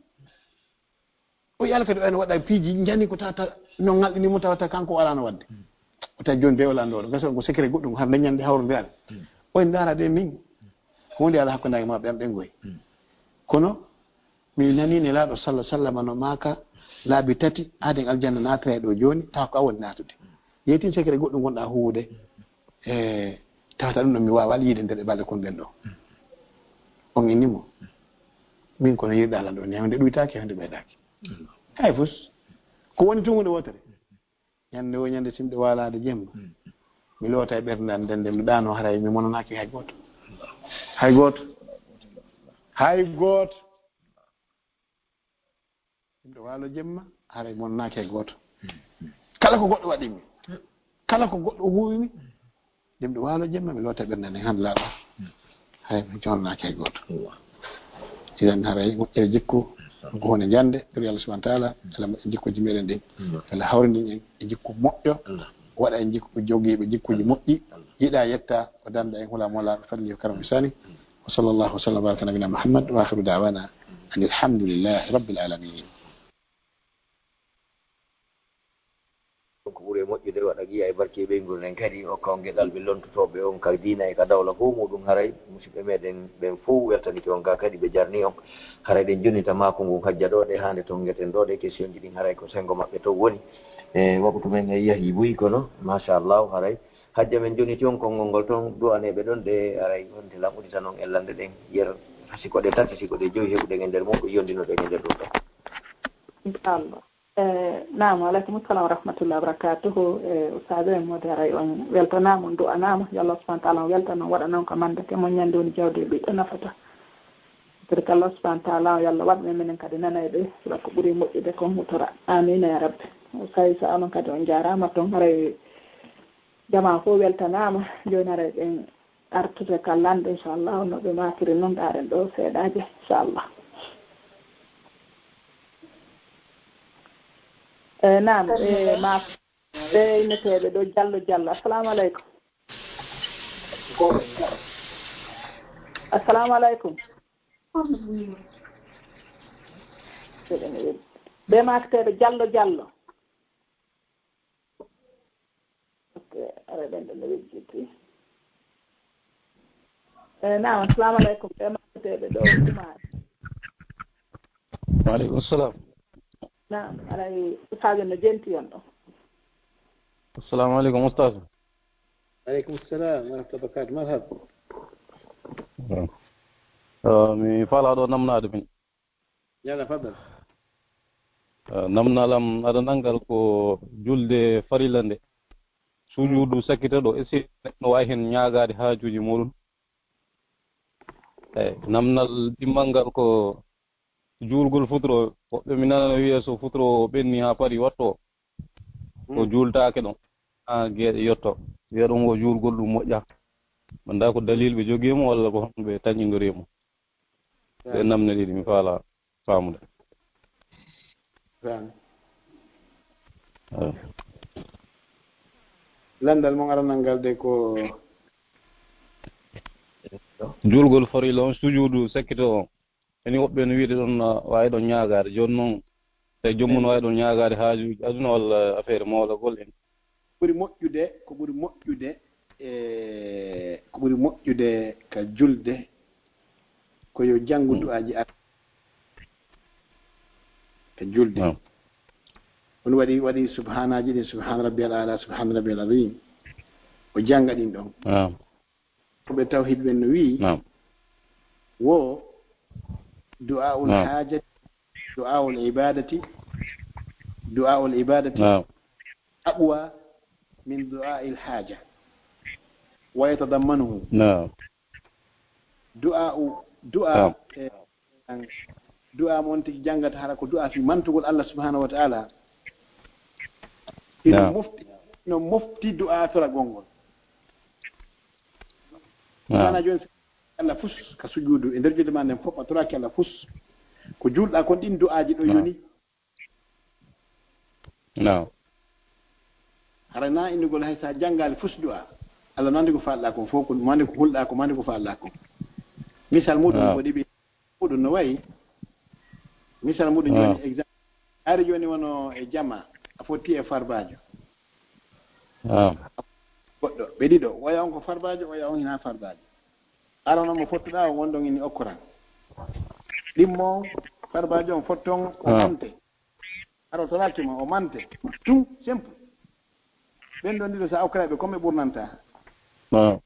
O yalta ɗo en waɗa piiji, njani ko tata no ŋalɗini mo tawata kanko o alano waɗde. O tawi jooni be o lanndooɗo, gasa ko secret goɗɗum, har nde ñande hawrude ala. O en ndaara de min, huunde ala hakkunde ma ɓen ɓen goy. Kono mi nani Nelaaɗo sallallahu alaihi wasallam no maaka laabi tati, aden aljanna naatata e ɗo jooni, tawa ko a woni naatude. Yeetin secret goɗɗum gonɗa huwude. E tawata ɗum ɗon mi waawaa yiide nder e balɗe kon ɓen ɗo. On inni mo. Min kono yiɗɗa lan ɗo, newde ɗuytaaki, hewde ɓeydaaki. Hay fus. Ko woni tun huunde wootere. Ñande o ñande simɓe waalaade jemma. Mi loota e ɓernde an, nden nde mi ɗaano haray mi monanaaki hay gooto. Hay gooto. Hay gooto. Yimɓe waalo jemma, haray monnaake e gooto. Kala ko goɗɗo waɗi mi, kala ko goɗɗo huuwi mi, yimɓe waalo jemma, mi loota ɓernde nden hande laaɓa. Hay mi jonnaake e gooto. Idan haray moƴƴere jikku, ko hunde jande, pour Allah subhanahu wa ta'ala, Allah moƴƴere jikkuji meɗen ɗin. Allah hawrindin en e jikku moƴƴo, waɗa en jikku jogiiɓe jikkuji moƴƴi, yiɗa yetta, o danda en hula mola, fadli, karam, ihsani. وصلى الله وسلم وبارك على نبينا محمد، وآخر دعوانا أن الحمد لله رب العالمين. Ko ɓuri moƴƴude waɗa giya e barke ɓeynguure nden kadi, okka on geɗal ɓe lontotooɓe on ka diina e ka dawla fof muɗum. Haray musidɓe meɗen ɓen fof weltanike on ga kadi, ɓe jarni on. Haray ɗen jonnita maaku ngun hajja ɗo ɗe, hande tongeten ɗo ɗe, question ji ɗin haray ko sengo maɓɓe to woni. E waɓutu men e yahi buy kono, machallah, haray Hajja men joniti on konngol ngol toon, du'aneeɓe ɗon ɗe, aray, on te lan udita noon e lannde ɗen, yer, si ko ɗe tati, si ko ɗe joyi heɓuɗen e nder mum, ko yondinoɗen e nder ɗum ɗon. Inchallah. E, naam, aleykum salam wa rahmatullahi wa barakatuhu. E, ustaadu en moodi aray on weltanaama, on du'anaama. Yo Allah subhanahu wa ta'ala on weltan on, waɗa noon ko mandate mon ñande woni jawdi e ɓiɗɗo nafata. Ɓe ko Allah subhanahu wa ta'ala on, yo Allah waɗ men minen kadi nanayɓe, sabu ko ɓuri moƴƴude kon hutora. Amiina ya Rabbi. Ustaadu, so onon kadi on jaaraama toon, haray Jamaa fof weltanaama. Jooni haray ɓen artude ka lannde, inchallah, no ɓe maakiri noon, ndaaren ɗo seeɗaaje, inchallah. E, naam, e, ma, e, inneteeɓe ɗo Jallo Jallo. Assalamu aleykum. Assalamu aleykum. Ɓe maakteeɓe Jallo Jallo. Ok, ara ɓen ɗo no wejjiti. E, naam, assalamu aleykum. Ɓe maɓɓeteɓe ɗo Jumaare. Wa aleykum salam. Naam, aray, ustaadu no jenti on ɗo. Assalamu aleykum, ustaadu. Aleykum salam wa rahmatullahi wa barakatuh. Marhaba. Ah, mi faalaa ɗo namnaade min. Yalla, faddal. Ah, namnal am aranal ngal ko julde farilla nde. Sujuudu sakkita ɗo, est-ce que neɗɗo waawi heen ñaagaade haajuuji muuɗum? Eey, namnal ɗimmal ngal ko juulgol futuro, woɓɓe mi nana no wiya so futuro o ɓenni haa parii watto, o juultaake ɗon, haa geeɗe yotto. Wiya ɗum ko juulgol ɗum moƴƴa. Mi anndaa ko dalil ɓe jogii mo walla ko honno ɓe tañindorii mo. Ɗe namne ɗiɗi mi faalaa faamude. Faamu. Eey. Lanndal mon aranal ngal de ko? Juulgol farilla on, sujuudu sakkito on. Eni woɓɓe no wiide ɗon, uh, waawi ɗon ñaagaade. Jooni noon, tawi joom mum no waawi ɗon ñaagaade haajuuji aduna walla affaire moolagol en. Ɓuri moƴƴude, ko ɓuri moƴƴude, E ko ɓuri moƴƴude ka julde, ko yo janngu du'aaji ar-, ka julde. Naam. On waɗi, waɗi subhaanaaji ɗin, subhaana rabbiyal aala, subhaana rabbiyal aziim. O jannga ɗin ɗon. Naam. Ko ɓe tawhiid ɓen no wi'i, naam, wo du'aa'ul, naam, haajati, du'aa'ul ibaadati, du'aa'ul ibaadati, naam, aqwa min du'aa'il haaja, wa yatadammanuhu. Naam. Du'aa'u, du'aa, naam, e, an, du'aa mo on tigi janngata hara ko du'aa fii mantugol Allah subhaanahu wa ta'aala. Hino, naam, mofti, no mofti du'aa toragol ngol. Naam. Maanaa jooni, Allah fus ka sujuudu, e nder julde maa nden fof, a toraaki Allah fus. Ko juulɗaa kon ɗin du'aaji ɗo, naam, yoni. Naam. Hara na innugol hay sa janngaali fus du'aa. Allah no anndi ko faalɗaa kon fof, ko, mo anndi ko hulɗaa kon, mo anndi ko faalɗaa kon. Misal muɗum, naam, ko ɗiɓi muɗum no wayi. Misal muɗum jooni, naam, exemple. Ari jooni wono e jama, a fotti e farbaajo. Naam. Goɗɗo, ɓe ɗiɗo, oya on ko farbaajo, oya on hinaa farbaajo. Arano mo fottuɗaa on, wonɗon inni okkoran. Ɗimmo, farbaajo on fotton, o, naam, mante. Hara o toraaki ma, o mante. Tun, simple. Ɓen ɗon ɗiɗo sa okkoray ɓe, ko ɓe ɓurnanta? Naam.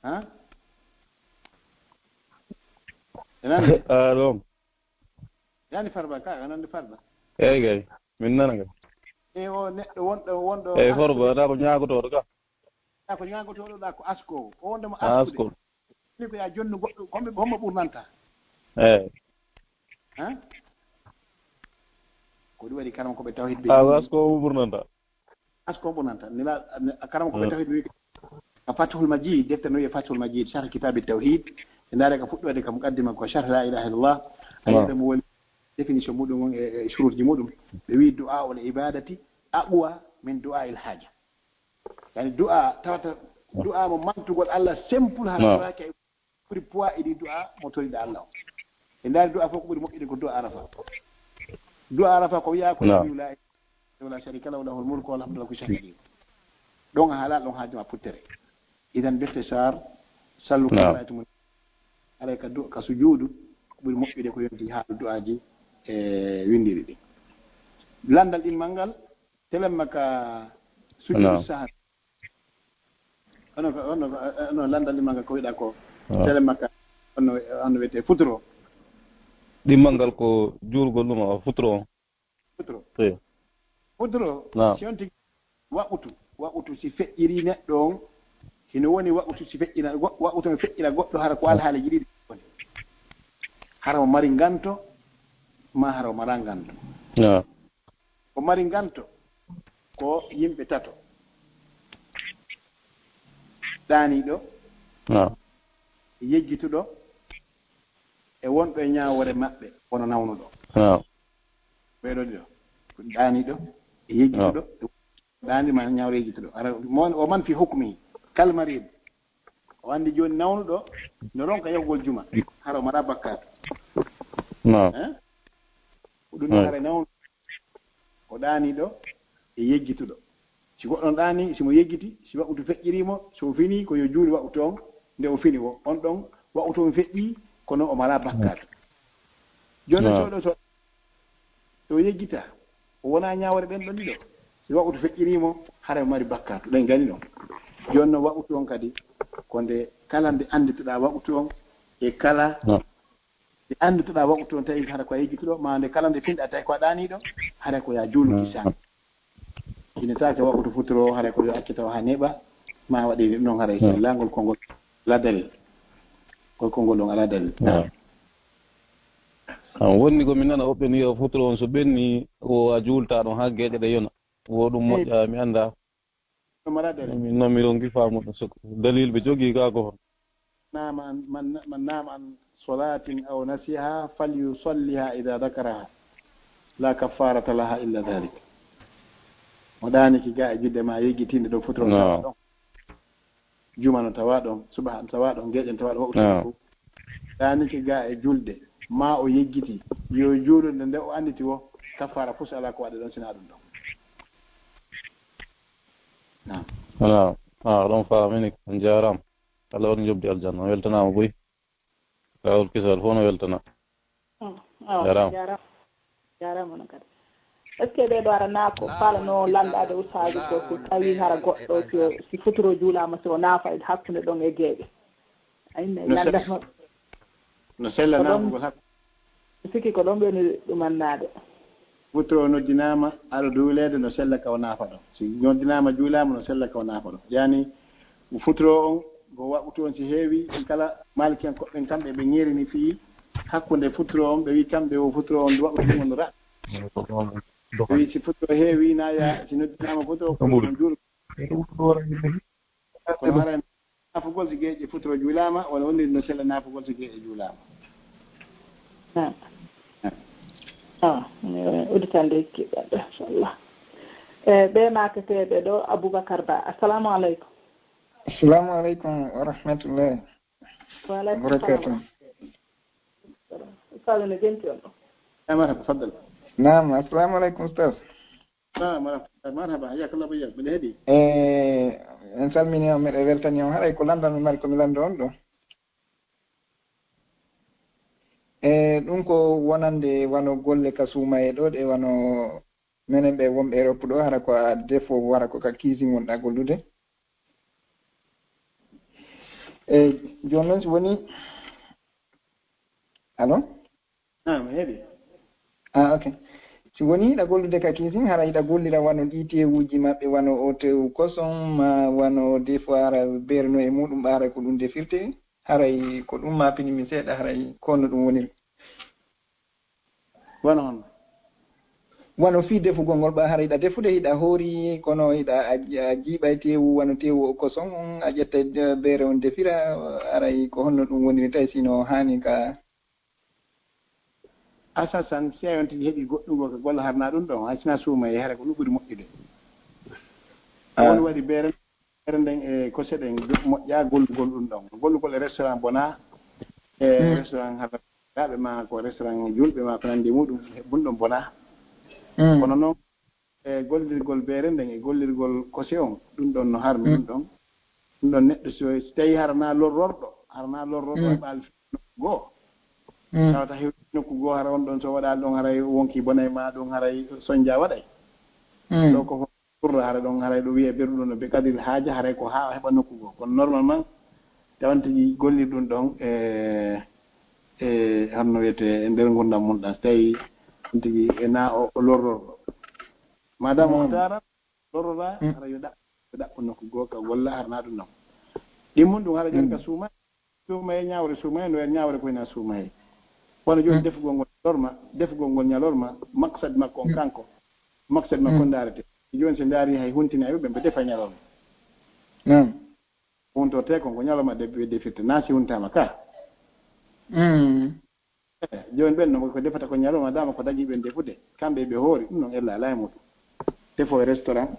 Ha? E nani? Allo. Yani farba ka, a nandi farba. Eyi kay, min nana kay. E o neɗɗo wonɗo, wonɗo. Eyi, farba, ta ko ñaagotooɗo ka. Ta ko ñaagotooɗo ɗa ko asko. O wonde mo asko. Asko. Ni ko ya jonnu goɗɗo, homɓe, homɓe ɓurnanta? Eyi. Ha? Ko ɗum waɗi karam ko ɓe tawhid ɓe. A, asko mo ɓurnanta. Asko ɓurnanta. Nila, karam ko ɓe tawhid wi ka Fathul Majid, defte no wiye Fathul Majid, Sharh Kitab Tawhid. E ndaare ka fuɗɗoode ka muqaddima ko Sharh La ilaha illallah. A, naam, yiɗa mo woni définition muɗum on e, e shuruuji muɗum. Ɓe wi du'a ul ibadati aqwa min du'a il haja. Yani du'a tawata, du'a mo mantugol Allah simple ha, naam, ɓuri poids e ɗi du'a mo toriɗa Allah o. E ndaari du'a fof ko ɓuri moƴƴude ko du'a Arafa. Du'a Arafa ko wi'a ko, naam, la ilaha illa sharika lahu, lahul mulku wa lahul hamdu ala kulli shay'in qadir. Ɗon a haala ɗon haaju ma puttere. Idan bi ikhtisar, sallu, naam, kama ra'aytumuni. Aray ka du-, ka sujuudu ko ɓuri moƴƴude ko yonti haalu du'aaji e winndiri ɗi. Landal ɗimmal ngal, telemma ka sujuudu, naam, sahwi. Ono ko, ono ko, ono landal ɗimmal ngal ko wiɗa ko, naam, telemma ka, ono, ono wiyete futuro. Ɗimmal ngal ko juulgol ɗum o futuro. Futuro. Eyi. Futuro, naam, si on tigi waqutu, waqutu si feƴƴiri neɗɗo on, hino woni waqutu si feƴƴira, wa-, waqutu no feƴƴira goɗɗo hara ko alhaali jiɗi woni. Hara o mari nganto, ma hara o mara nganto. Naam. Ko mari nganto ko yimɓe tato. Ɗaaniiɗo, naam, yejjituɗo, e wonɗo e ñaawoore maɓɓe, wono nawnuɗo. Naam. Ɓee ɗoo ɗiɗo, ko ɗaaniiɗo e yejjituɗo, naam, e ɗaaniiɗo ma ñaawre yejjituɗo. Ara, mo, o man fi hukmi, kal marid. O anndi jooni nawnuɗo, no ronka yahugol juma, hara o mara bakkaatu. Naam. Eh? Ko ɗum, naam, hara nawnuɗo. Ko ɗaaniiɗo e yejjituɗo. Si goɗɗo on ɗaani, si mo yejjiti, si waqutu feƴƴirii mo, so o finii, ko yo juuli waqutu on, nde o fini wo, on ɗon waqutu on feƴƴii, kono o maraa bakkaatu. Jooni, naam, so ɗo, so, so o yejjita, o wonaa ñaawore ɓen ɗon ɗiɗo. Si waqutu feƴƴirii mo, haray o mari bakkaatu. Ɗen gani ɗon. Jooni non waqutu on kadi, ko nde kala nde annditoɗaa waqutu on, e kala, naam, nde anndutoɗaa waqutu on tawi hara ko a yejjituɗo, ma nde kala nde finɗa tawi ko a ɗaaniiɗo, hara ko ya juulu, naam, kisa. Ina taake waqutu futuro, hara ko yo acce taw haa neeɓa, ma waɗi non hara, naam, sellangol konngol alaa dalil. Ko konngol on alaa dalil. Naam. An wonni ko mi nana woɓɓe ni yo futuro on so ɓenni, o a juulta ɗon haa geeƴe ɗe yona. Wo ɗum, eyi, moƴƴa, mi annda. No mara dalil. Min noon mi ronki faamude so dalil ɓe jogii gaa ko hon? Naama an, man, man naama an solatin aw nasiha falyusalliha ida dakaraha. La kaffarata laha illa dalik. Mo ɗaaniki gaa e julde ma yejjitinde ɗo futuro, no, tawa ɗon. Juma no tawa ɗon, subaha no tawa ɗon, geeƴen tawa ɗon, waqutu, no, fof. Ɗaaniki gaa e julde, ma o yejjiti, yo juulde nde o annditi wo, kaffara fof alaa ko waɗa ɗon sina ɗum ɗon. Naam. Naam. Ah, ɗon faamini, on jaaraama. Allah waɗi njoɓdi aljanna, on weltanaama buy. Kaawol kisal fof no weltana. Ah, ah, jaaraama. Jaaraama. Jaaraama no kadi. Est-ce que ɓeeɗo ara naa ko faalano lanndaade ustaaji ko, so tawi hara goɗɗo si o, si futuro juulaama, si o naafa e hakkunde ɗon e geeƴe? Ay, ne lanndatno. No sella naafugol hakku. Mi sikki ko ɗon ɓe woni ɗumannaade. Futuro noddinaama, ara duuleede, no sella ka o naafa ɗon. Si noddinaama, juulaama, no sella ka o naafa ɗon. Yaani, futuro on, ko waɓɓutu on si heewi, kala Maalikiyankoɓe ɓen kamɓe ɓe ŋeerini fii hakkunde futuro on, ɓe wi'i kamɓe o futuro on, waɓɓutu on no raɓɓi. Ɓe wi'i si futuro heewi, na ya, si noddinaama futuro, ko ɗum juul. Kono haray naafugol si geeƴe futuro juulaama, wona woniri no sella naafugol si geeƴe juulaama. Ah. Ah. Ah, eh, udditande kiɗɗo, inchallah. Eh, ɓe maaketeeɓe ɗo, Aboubacar Ba. Assalamu aleykum. Assalamu aleykum wa rahmatullahi wa barakatuh. Wa aleykum salam. Ustaadu no jenti on ɗo? Ya, marhaba, faddal. Naam, assalamu aleykum, Ustaaz. Ah, marhaba, marhaba, hayyakallah, bayya, mbiɗa heɗi. Eh, en salmini on, miɗo weltani on. Haray ko lanndal mi mari, ko mi lanndo on ɗo. E ɗum ko wonande wano golle ka suumaye ɗo, ɗe wano menen ɓe wonɓe Europe ɗo, hara ko a defo, hara ko ka cuisine wonɗa gollude. E jooni noon, si woni, allo? Ah, mi heɗi. Ah, ok. Si woni hiɗa gollude ka cuisine, hara hiɗa gollira wano ɗi tewuji maɓɓe, wano o tewu koson, ma wano des fois hara beere no e muɗum, ɓaara ko ɗum defirte. Haray ko ɗum ma pini mi seeɗa, haray ko honno ɗum woniri? Wano honno? Wano fii defugol ngol, ɓa haray hiɗa defude, hiɗa hoori, kono hiɗa a, a jiiɓay tewu, wano tewu o koson on, a ƴetta, eh, beere on defira, haray ko honno ɗum woniri tawi sino haani ka? Asasan, si a on tigi heɓi goɗɗum goo ka golla harna ɗum ɗon, hay sina suumaye, hara ko ɗum ɓuri moƴƴude. Ah. On waɗi beere, beere nden e kose ɗen moƴƴa gollugol ɗum ɗon. Gollugol e restaurant bona, e mm, restaurant hara, ma ko restaurant julɓe ma ko nandi muɗum, ɗum ɗon bona. Mm. Kono noon, e gollirgol beere nden e gollirgol kose on, ɗum ɗon no harmi, mm, ɗum ɗon. Ɗum ɗon neɗɗo so, so tawi hara na lorrorɗo, hara na lorrorɗo, mm, heɓaali nokku goo. Mm. Tawata heɓi nokku goo, hara on ɗon so waɗaali ɗon, haray wonki bonay ma ɗum, haray sonja waɗay. Mm. Ɗo ko fof ɓurra, hara ɗon, haray ɗo wiye beru ɗum no be kadil haaja, haray ko haa o heɓa nokku goo. Kono normalement, tawan tigi gollir ɗum ɗon, e, e, honno wiyete, e nder ngurdam mum ɗan, so tawi on tigi e na o, o lorrorɗo. Madame, mm, o taara, lorrora, mm, hara yo ɗaɓɓu, yo ɗaɓɓu nokku goo ka golla, hara na ɗum non. Ɗimmun ɗum hara jon ka, mm, suuma, suumaye, ñaawre suumaye, no en ñaawre ko ina suumaye. Wano jooni, mm, defugol ngol ñalorma, defugol ngol ñalorma, maksad makko on, mm, kanko, maksad makko, mm, ndaarete. Jooni so ndaari hay huntinayɓe ɓe, ɓe defa ñalorma. Mm. Huntorte kon ko ñalorma de, ɓe defirta, na si huntaama ka. Mm. Eh, jooni ɓen no ko defata ko ñalorma, dama ko dañi ɓen defude. Kamɓe ɓe hoori, ɗum non ella alaa e muɗum. Defo e restaurant,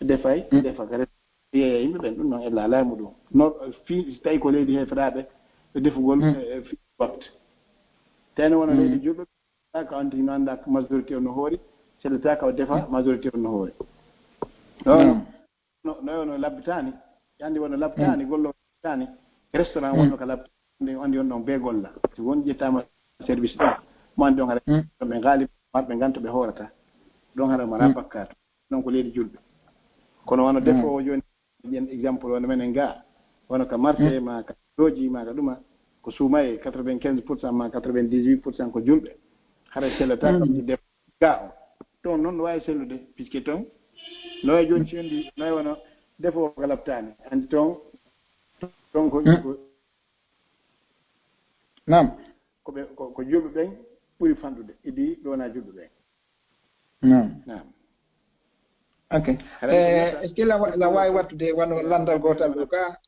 defay, mm, defa ka restaurant. Yeeya yimɓe ɓen, ɗum non ella alaa e muɗum. No, fii, si tawi ko leydi heeferaaɓe, e defugol, mm, e, e fii waktu. Teno wona, mm, leydi julɓe, ka on tigi no annda majorité on no hoori, sellata ka o defa, mm, majorité on no hoori. Ɗon, mm, no, no, no labbitaani, andi wano labbitaani, mm, gollo labbitaani, restaurant, mm, wonno ka labbitaani, andi on ɗon be golla. Si won ƴettaama service ɗon, mo andi on hara, mm, ɓe ngaali, marɓe nganto ɓe hoorata. Ɗon hara mara, mm, bakkaatu. Ɗon ko leydi julɓe. Kono wano, mm, defoowo jooni, ƴen exemple wano menen ga, wano ka marché, mm, ma ka looji, ma ka ɗuma, ko suumaye quatre-vingt-quinze pour cent ma quatre-vingt-dix-huit pour cent ko julɓe. Hara sellata, mm, kam ɗi def ga o. Ton noon no waawi sellude, puisque ton no waawi jooni, mm, si on ndi, no waawi wano defoowo ka laɓtaani. Anndi ton, ton ko, mm, ko Naam. Ko ɓe, ko, ko julɓe ɓen ɓuri fanɗude, idii ɓe wonaa julɓe ɓen. Naam. Naam. Ok. Haɗa anndi, eh, est-ce que la, la waawi wattude wano lanndal gootal ɗo ka?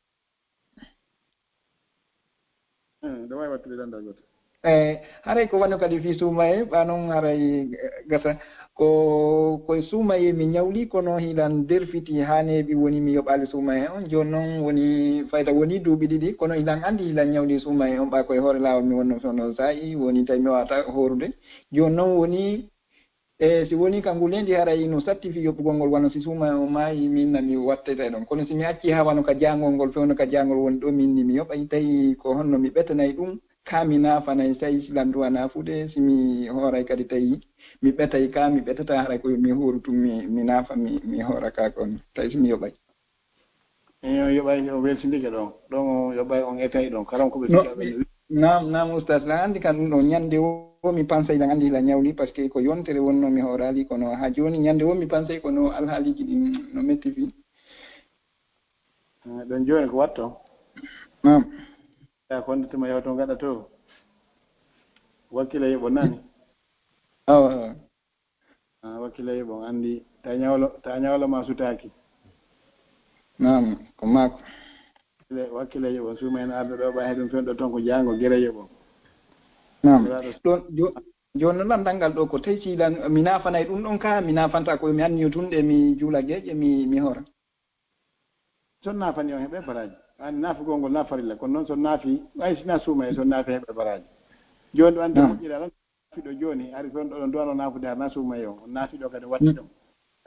Hmm, ɗo waawi wattude lanndal gootal. Eh, haray ko wano kadi fii suumaye, ɓa non haray, eh, gasa. Ko, koye suumaye mi ñawli, kono hiɗan derfiti haa neeɓi woni mi yoɓaali suumaye on. Jooni non woni fayda woni duuɓi ɗiɗi, kono hiɗan anndi hiɗan ñawli suumaye on, ɓa koye hoore laawol mi wonno sono saa'i, woni tawi mi wawata hoorude. Jooni non woni, E si woni ka nguleendi, haray no satti fii yoɓugol ngol, wano si suumayee on maayi, min na mi wattete ɗon. Kono si mi acci haa wano ka jaangol ngol, fewndo ka jaangol woni ɗoo, min ni mi yoɓay. Tawi ko honno mi ɓetanay ɗum, ka mi naafanay, tawi si lanɗu a naafude, si mi hooray kadi, tawi mi ɓetay ka, mi ɓetata, haray ko mi hooru tun, mi, mi naafa, mi, mi hoora ka kon, tawi si mi yoɓay. Eyo, yoɓay, o weltindike ɗon. Ɗon o yoɓay, on etay ɗon. Karam ko ɓe No, fiyaaɓe no wi- naam, naam, Oustaz, lan anndi kan ɗum ɗon. Ñande wo mi pansay lan anndi la ñawli, parce que ko yontere wonno mi hooraali, kono haa jooni ñande wo mi pansay kono alhaaliiji ɗin no metti fii. Eh, ɗon jooni ko watto? Naam. Ya, ko wonde tuma yawto ngaɗa to. Wakkila yoɓo nani? Awa, awa. Ah, wakkila yoɓo, anndi, ta ñawlo, ta ñawlo ma sutaaki. Naam, ko maako. Wakkila, wakkila yoɓo, suumayee no arde ɗoo, ɓay hay ɗum fewndo ton ko jaango gere yoɓo. Naam. Ɗon, jo-, jooni noon lanndal ngal ɗoo ko tawi si lan, mi naafanay ɗum ɗon ka, mi naafanta ko mi anniyo tun ɗe mi juula geeƴe, mi, mi hoora. So naafani on heɓe baraaji. An naafugol ngol na farilla, kono noon so naafi, ɓay si na suumayee, so naafi heɓe baraaji. Jooni ɗo anndi Naam. moƴƴiral lan, naafiɗo jooni, ari toon ɗo ɗon duwano naafude, har na suumayee on, on naafiɗo kadi watti ɗon.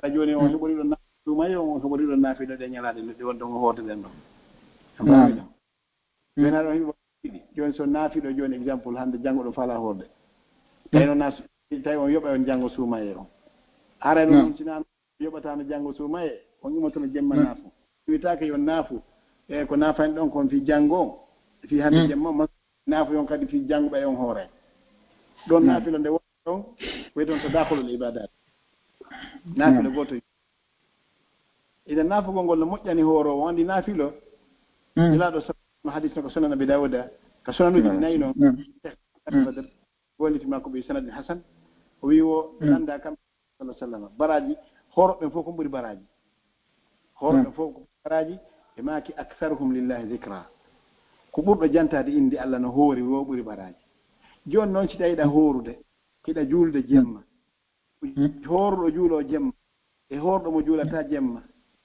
Hara jooni on heɓori ɗon na-, suumayee on, on heɓori ɗon naafiɗo ɗe ñalaaɗe ɗe won ɗon o hoorde ɗen ɗon. A faami ɗon? Ɓe na ɗon hiɓe ɗiɗi. Jooni so naafiɗo jooni exemple hannde janngo ɗo faala hoorde. Tawi noon na su-, tawi on yoɓay on janngo suumayee on. Haray noon on sinaa yoɓataano janngo suumayee, on imotono jemma naafu. Wiyetaake yo naafu, e ko naafani ɗon kon fii janngo, fii hannde jemma, ma-, naafu yon kadi fii janngo ɓay on hooray. Ɗon naafila nde woni ɗon, ko wiyeton tadakhulul ibadat. Naafila gooto. Ina naafugol ngol no moƴƴani hooroowo, anndi naafilo. Nelaaɗo sa-, no hadis no ko Sunan Abi Dawuda, ka Sunanuuji ɗi nayi non. Golliti makko bi sanadin hasan, o wi wo ɓe lannda kam, sallallahu alaihi wasallam, baraaji, hoorooɓe ɓen fof ko ɓuri baraaji. Hoorooɓe ɓen fof ko baraaji, ɓe maaki aktharuhum lillahi dhikra. Ko ɓurɗo jantaade innde Allah no hoori wo ɓuri baraaji. Jooni noon, si tawi hiɗa hoorude, hiɗa juulde jemma, hooruɗo juuloo jemma, e hoorɗo mo juulata jemma,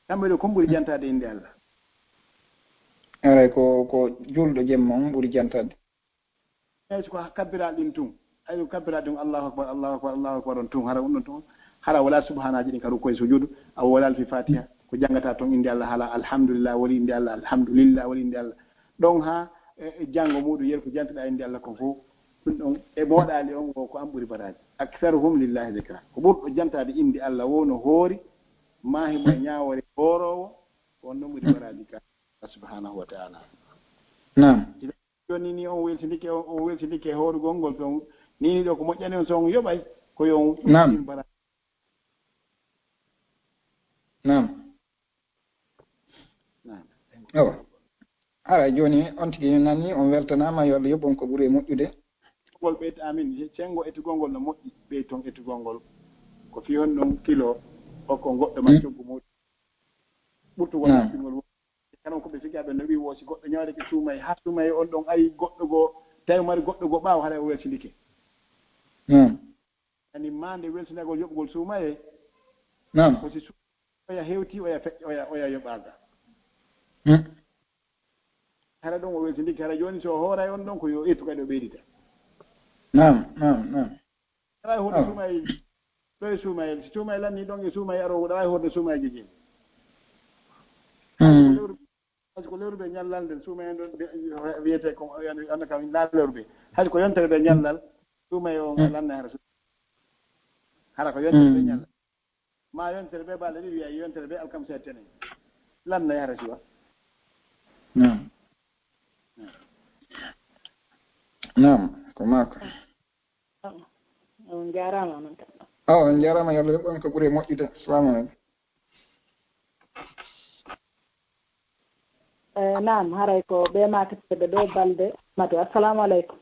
kamɓe ɗo kon ɓuri jantaade innde Allah. Aray ko, ko juulɗo jemma on ɓuri jantaade. Eyi, so ko kabbiraɗe ɗin tun. Ay, ko kabbiraɗe ɗin, Allahu akbar, Allahu akbar, Allahu akbar, on tun, hara on ɗon tun. Hara wala subhanaji ɗin ka rukoye sujudu, a wala alfi fatiha, ko jangata ton innde Allah, hala alhamdulillah, woni innde Allah, alhamdulillah, woni innde Allah. Ɗon ha, e, e jango muɗum, yeru ko jantuɗa innde Allah kon fof. Ɗum ɗon, e moɗali on, o ko an ɓuri baraji. Aktharuhum lillahi dhikra. Ko ɓurɗo jantade innde Allah, wo no hoori, ma himo e ñaawore hoorowo, ko on ɗon ɓuri baraji ka Allah subhanahu wa ta'ala. Naam. Jooni ni on weltindike, on, on weltindike hoorugol ngol ton. Ni, ni ɗo ko moƴƴani on, so on yoɓay, ko yo on Naam. Ɗin bara. Naam. Naam. Awa. Hara jooni on tigi nani, on weltanaama, yo Allah yoɓ on ko ɓuri e moƴƴude. Ngol ɓeyta, amin. Senngo etugol ngol no moƴƴi, ɓeyton etugol ngol. Ko fii honɗun kilo, okko goɗɗo ma coggu muɗum. Ɓurtugol naam. Naɓɓingol wo-, kanon ko ɓe figaaɓe no wi'i wo si goɗɗo ñawdike suumayee, haa suumayee on ɗon ayi goɗɗo goo, tawi mari goɗɗo goo ɓaawo, haray o weltindike. Naam. Ani maande weltinagol yoɓugol suumayee. Naam. Ko si su-, oya hewti, oya feƴƴa, oya, oya yoɓaaga. Hmm. Hara ɗon o weltindike, hara jooni so o hooray on ɗon ko yo ettu kadi o ɓeydita. Naam, naam, naam. Haray hoto suumayee. Ɗo e suumayee, si suumayee lanni ɗon e suumayee aro, ɗaray hoto suumayee jeje. Hmm. Hay ko lewru ɓe ñallal nden, suumayee ɗon de, wiyete ko, anda kam, na lewru ɓe. Hay ko yontere ɓe ñallal, suumayee on lanna hara su-, hara ko yontere ɓe ñallal. Ma yontere ɓe balɗe ɗiɗi, wiya yontere ɓe alkamisa e tene. Lanna hara siwa. Naam. Naam, ko maako. On njaaraama onon kam. Awa, on njaaraama, yo Allah yoɓ on ko ɓuri e moƴƴude. Salaamu aleykum. Eh, naam, haray ko ɓe maakete ɓe ɗo balde matu. Assalamu aleykum.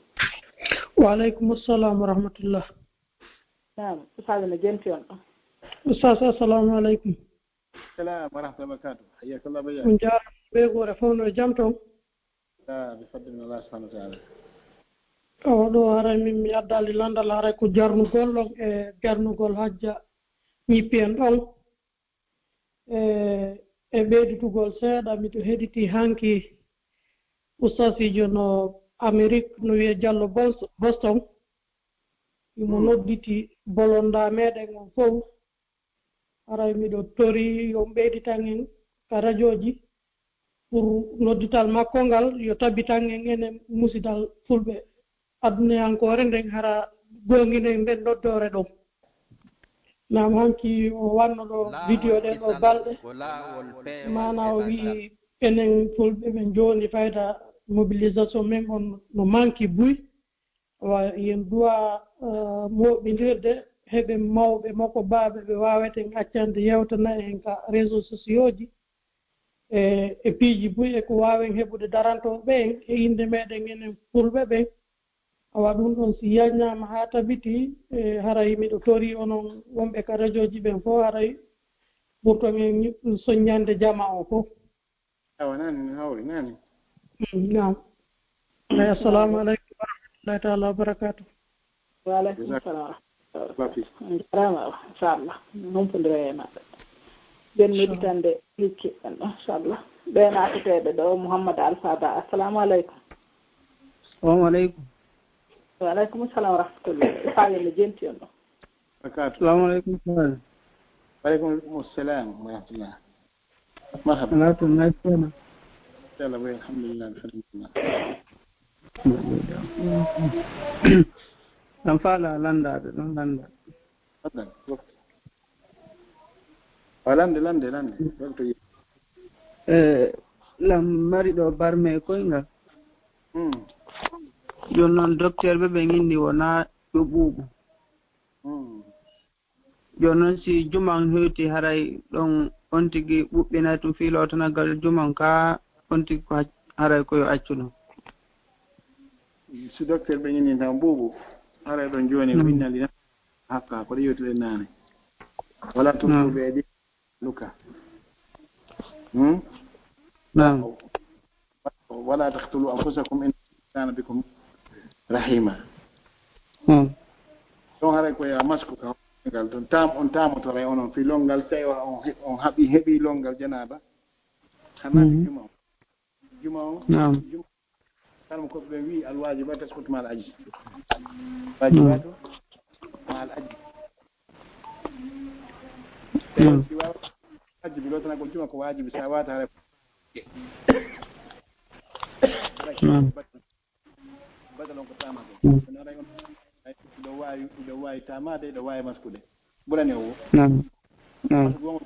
Wa aleykum assalam wa rahmatullah. Naam, Ustaz no jenti on ɗo. Ustaz, assalamu aleykum. Salam wa rahmatullahi wa barakatuh. Hayyakallah bayya. On njaaraama, ɓe goore fof no e jam toon? Ah, bi fadlillah subhanahu wa ta'ala. O ɗo haray min mi addaali lanndal, haray ko jarnugol ɗon e jarnugol hajja ñippi en ɗon. E, e ɓeydutugol seeɗa, miɗo heɗiti hanki ustaasiijo no Amerik, no wiyee Jallo Bos-, Boston. Imo nodditi bolonda meɗen on fof. Haray miɗo tori yo ɓeyditan en ka rajooji pour noddital makko ngal yo tabitan en enen musidal fulɓe adunayankoore nden, hara goonginen nden noddoore ɗon. Nam hanki o wanno ɗo video ɗen ɗo balɗe, mana o wi'i enen fulɓe ɓen jooni fayda mobilisation men on no manki buy. Wa yen duwa eh, mooɓindirde heɓen mawɓe makko baaɓe ɓe waaweten accande yewtana en ka réseau sociaux ji e e piiji buy e ko waawen heɓude darantooɓe en e innde meɗen enen fulɓe ɓen. Awa ɗum ɗon si yaññaama haa tabiti, e haray miɗo tori onon wonɓe ka rajooji ɓen fof, haray ɓurton en soññande jama o fof. Awa nani no hawri nani. Naam. Ay, assalamu aleykum wa rahmatullahi taala wa barakatuh. Wa aleykum salam wa rahmatullahi wa barakatuh. On jarama, inchallah. Humpondira e maɓɓe. Ɓen meɗitande hikki ɓen ɗo, inchallah. Ɓe naatateɓe ɗo, Mouhammad Alpha Ba, assalamu aleykum. Salamu aleykum. Wa aleykum salam wa rahmatullah. Faye no jenti on ɗo. Barakatuh. Salamu aleykum, Faye. Wa aleykum salam wa rahmatullah. Marhaba. Ala to ngai kona. Yalla wi alhamdulillah, alhamdulillah. Ɗan faala landaade ɗon landa. Landa. Lande, lande, lande. Welto yi. E lam mari ɗo barme koyngal. Hmm. Jooni noon docteur ɓe ɓe inni wona ɗo ɓuuɓu. Hmm. Jooni noon si juma on hewti haray ɗon on tigi ɓuɓɓinay tun fii lootanagol juma on ka on tigi ko haray ko yo accu ɗum. Si docteur ɓe inni tan ɓuuɓu haray ɗon jooni o innali tan. Hakka ko ɗe yewtuɗen naane. Wala tun ɓe ɗi. Luka. Hmm? Naam. Wala taqtulu anfusakum inna kana bikum rahima. Hmm. Ɗon haray ko ya masku ka ngal ɗon tam on tamotoray onon fi longal tawi on he- on haɓi heɓi longal janaba. Hanabi juma on. Juma on. Naam. Juma Kala mo ko ɓe wi alwajibat tasqutu ma al ajzi. Wajibatu ma al ajzi. Tawi si wawa wajibi lotana ko juma ko wajibi sa wata hara. Badal on ko tamade. Kono aray on iɗo wawi iɗo wawi tamade iɗo wawi maskude. Ɓurani o wo. Naam. Naam.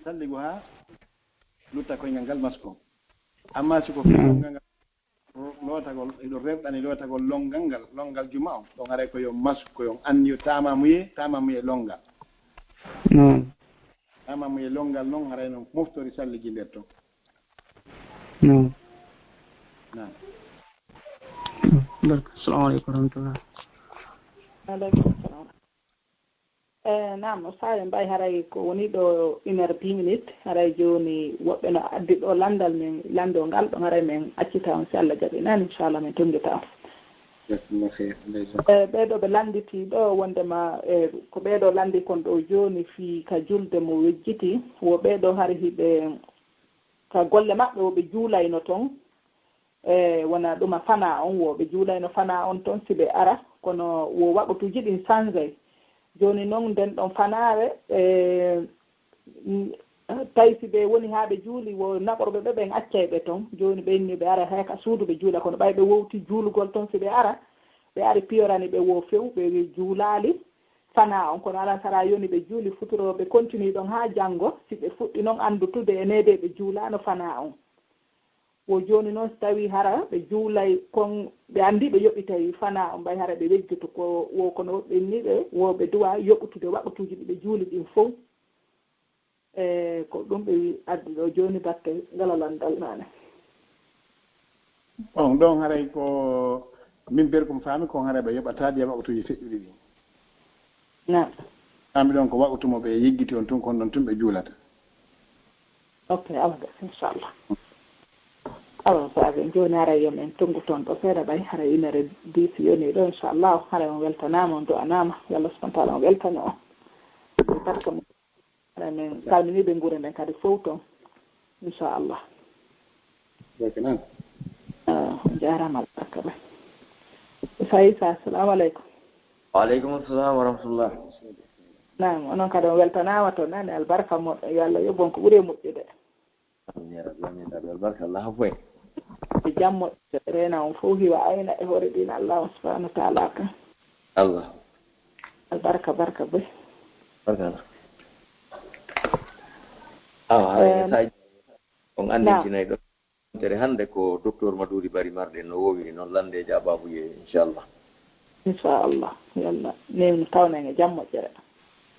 Salligo ha lutta koyngal ngal masko. Amma si ko koyngal ngal lootagol, hiɗo rerɗani lootagol lonngal ngal, lonngal juma on, ɗon haray ko yo masku, ko yo anniyo taamamuye, taamamuye lonngal. Naam. Taamamuye lonngal non, haray no moftori salliji nder ton. Naam. Naam. Barka. Assalamu aleykum wa rahmatullah. Aleykum salam. E naam, no saawi mbay haray ko woni ɗo une heure dix minutes, haray jooni woɓɓe no addi ɗo lanndal, min lanndo ngal ɗon, haray min accita on si Allah jaɓi, nani inchallah min tonngita on. E ɓee ɗo ɓe lannditi ɗo wonndema e ko ɓee ɗo lanndi kon ɗo jooni fii ka julde mo wejjiti, wo ɓee ɗo hari hiɓe ka golle maɓɓe wo ɓe juulayno ton. E wona ɗuma fanaa on, wo ɓe juulayno fanaa on ton si ɓe ara, kono wo waqtuuji ɗin sanjay. Jooni non nden ɗon fanaawe e tawi si ɓe woni haa ɓe juuli, wo naɓorɓe ɓe ɓen accay ɓe ton. Jooni ɓe inni ɓe ara hay ka suudu ɓe juula, kono ɓay ɓe wowti juulugol ton si ɓe ara, ɓe ari piyorani ɓe wo few, ɓe juulaali fanaa on, kono alan sara yoni ɓe juuli futuro ɓe continue ɗon haa janngo, si ɓe fuɗɗi non anndutude e neede ɓe juulaano fanaa on. Wo jooni noon, si tawii hara ɓe juulay kon, ɓe anndi ɓe yoɓitay fanaa on, ɓay hara ɓe wejjoto ko wo, kono ɓenni ɓe wo ɓe duwa yoɓutude waqtuuji ɗi ɓe juuli ɗin fow. E ko ɗum ɓe wi addi ɗo jooni batte ngala lanndal maane. On ɗon haray ko min berkum faami kon haray ɓe yoɓataa ɗi e waqtuuji feƴƴuɗi ɗin. Naam. Ami ɗon ko waqtu mo ɓe yeggiti on tun, kon ɗon tun ɓe juulata. Ok, awa de, inchallah. Awa, saabe, jooni haray yo min tonngu toon ɗo seeɗa ɓay, haray une heure dix yoni ɗo, inchallah, haray on weltanaama, on du'anaama, yo Allah subhanahu wa taala on weltano on. Barka mum. Haray min calminii ɓe nguure nden kadi fow toon, inchallah. Barka nan. Ah, on jaaraama, barka ɓay. Isa, Isa, assalamu aleykum. Wa aleykum salam wa rahmatullah. Naam, onon kadi on weltanaama toon, nani albarka moɗon, yo Allah yoɓ on ko ɓuri e moƴƴude. Amin ya rabbi, amin ya rabbi, albarka Allah fof. E jam moƴƴo, reena on fof hiwa ayna e hoore diina Allah on subhanahu wa taala kan. Allah. Albarka, barka boy. Barka Allah. Awa, haray Eh, sa on anndintinay ɗo. Tere hannde ko docteur Madouri Bari marɗen no woowiri noon lande e jaabaabuye, inchallah. Inchallah, yo Allah newnu tawnen e jam moƴƴere.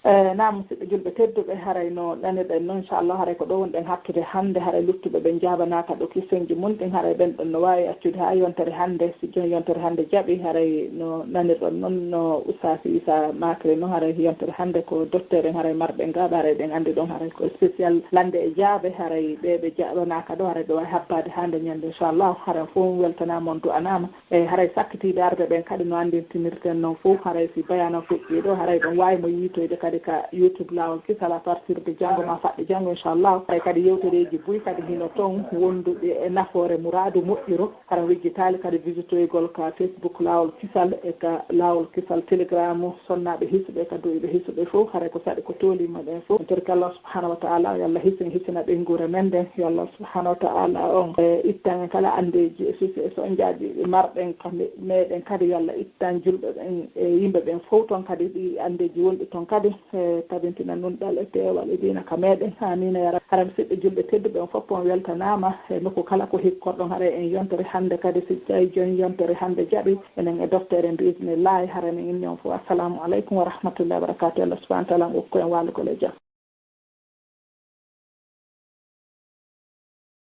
Eh, naam, musidɓe julɓe tedduɓe, haray no nanirɗen noon, inchallah, haray ko ɗo wonɗen hattude hannde, haray luttuɓe ɓen jaabanaaka ɗo kisonji mum ɗin, haray ɓen ɗon no waawi accude haa yontere hannde, si jooni yontere hannde jaɓi, haray no nanirɗon noon, no Oustaz Issa makri noon, haray yontere hannde ko docteur en, haray marɗen gaaɓe, haray ɗen anndi ɗon, haray ko spécial lande e jaabe, haray ɓe ɓe jaabanaaka ɗo, haray ɓe waawi habbaade haa nde ñannde, inchallah, haray fof weltanaama, on du'anaama. E haray sakkitiiɓe arɓe ɓen kadi no anndintinirten noon fof, haray si bayaana fuɗɗii ɗo, haray ɗon waawi mo yiitoyde kadi ka YouTube Laawol Kisal à partir de janngo ma faɗɗi janngo, inchallah. Haray kadi yewtereeji buy kadi hino toon wonduɗi e nafoore muraadu moƴƴiro. Hara wejjitaali kadi visitoygol ka Facebook Laawol Kisal e ka Laawol Kisal Telegram, sonnaaɓe hisuɓe ka du'iiɓe hisuɓe fof, haray ko saɗi ko tooliima ɓen fof. En torike Allah subhanahu wa taala, yo Allah hisin, hisina ɓeynguure men nden, yo Allah subhanahu wa taala on, e, ittan en kala andeeji e suusi e sonjaaji ɗi marɗen ka me-, meɗen kadi, yo Allah ittan julɓe ɓen e yimɓe ɓen fof toon kadi ɗi andeeji wonɗi toon kadi, e, tabintina nunɗal e peewal e diina ka meɗen. Amiina ya Rabbi. Hara musidɓe julɓe tedduɓe on fof on weltanaama e nokku kala ko hikkorɗon, haray en yontere hannde kadi si tawi jooni yontere hannde jaɓi enen e docteur en bi isnillahi, haray min inni on fof assalamu aleykum wa rahmatullahi wa barakatuh. Allah subhanahu wa taala on okku en waalugol e jam.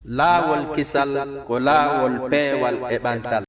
Laawol kisal ko laawol peewal e ɓantal.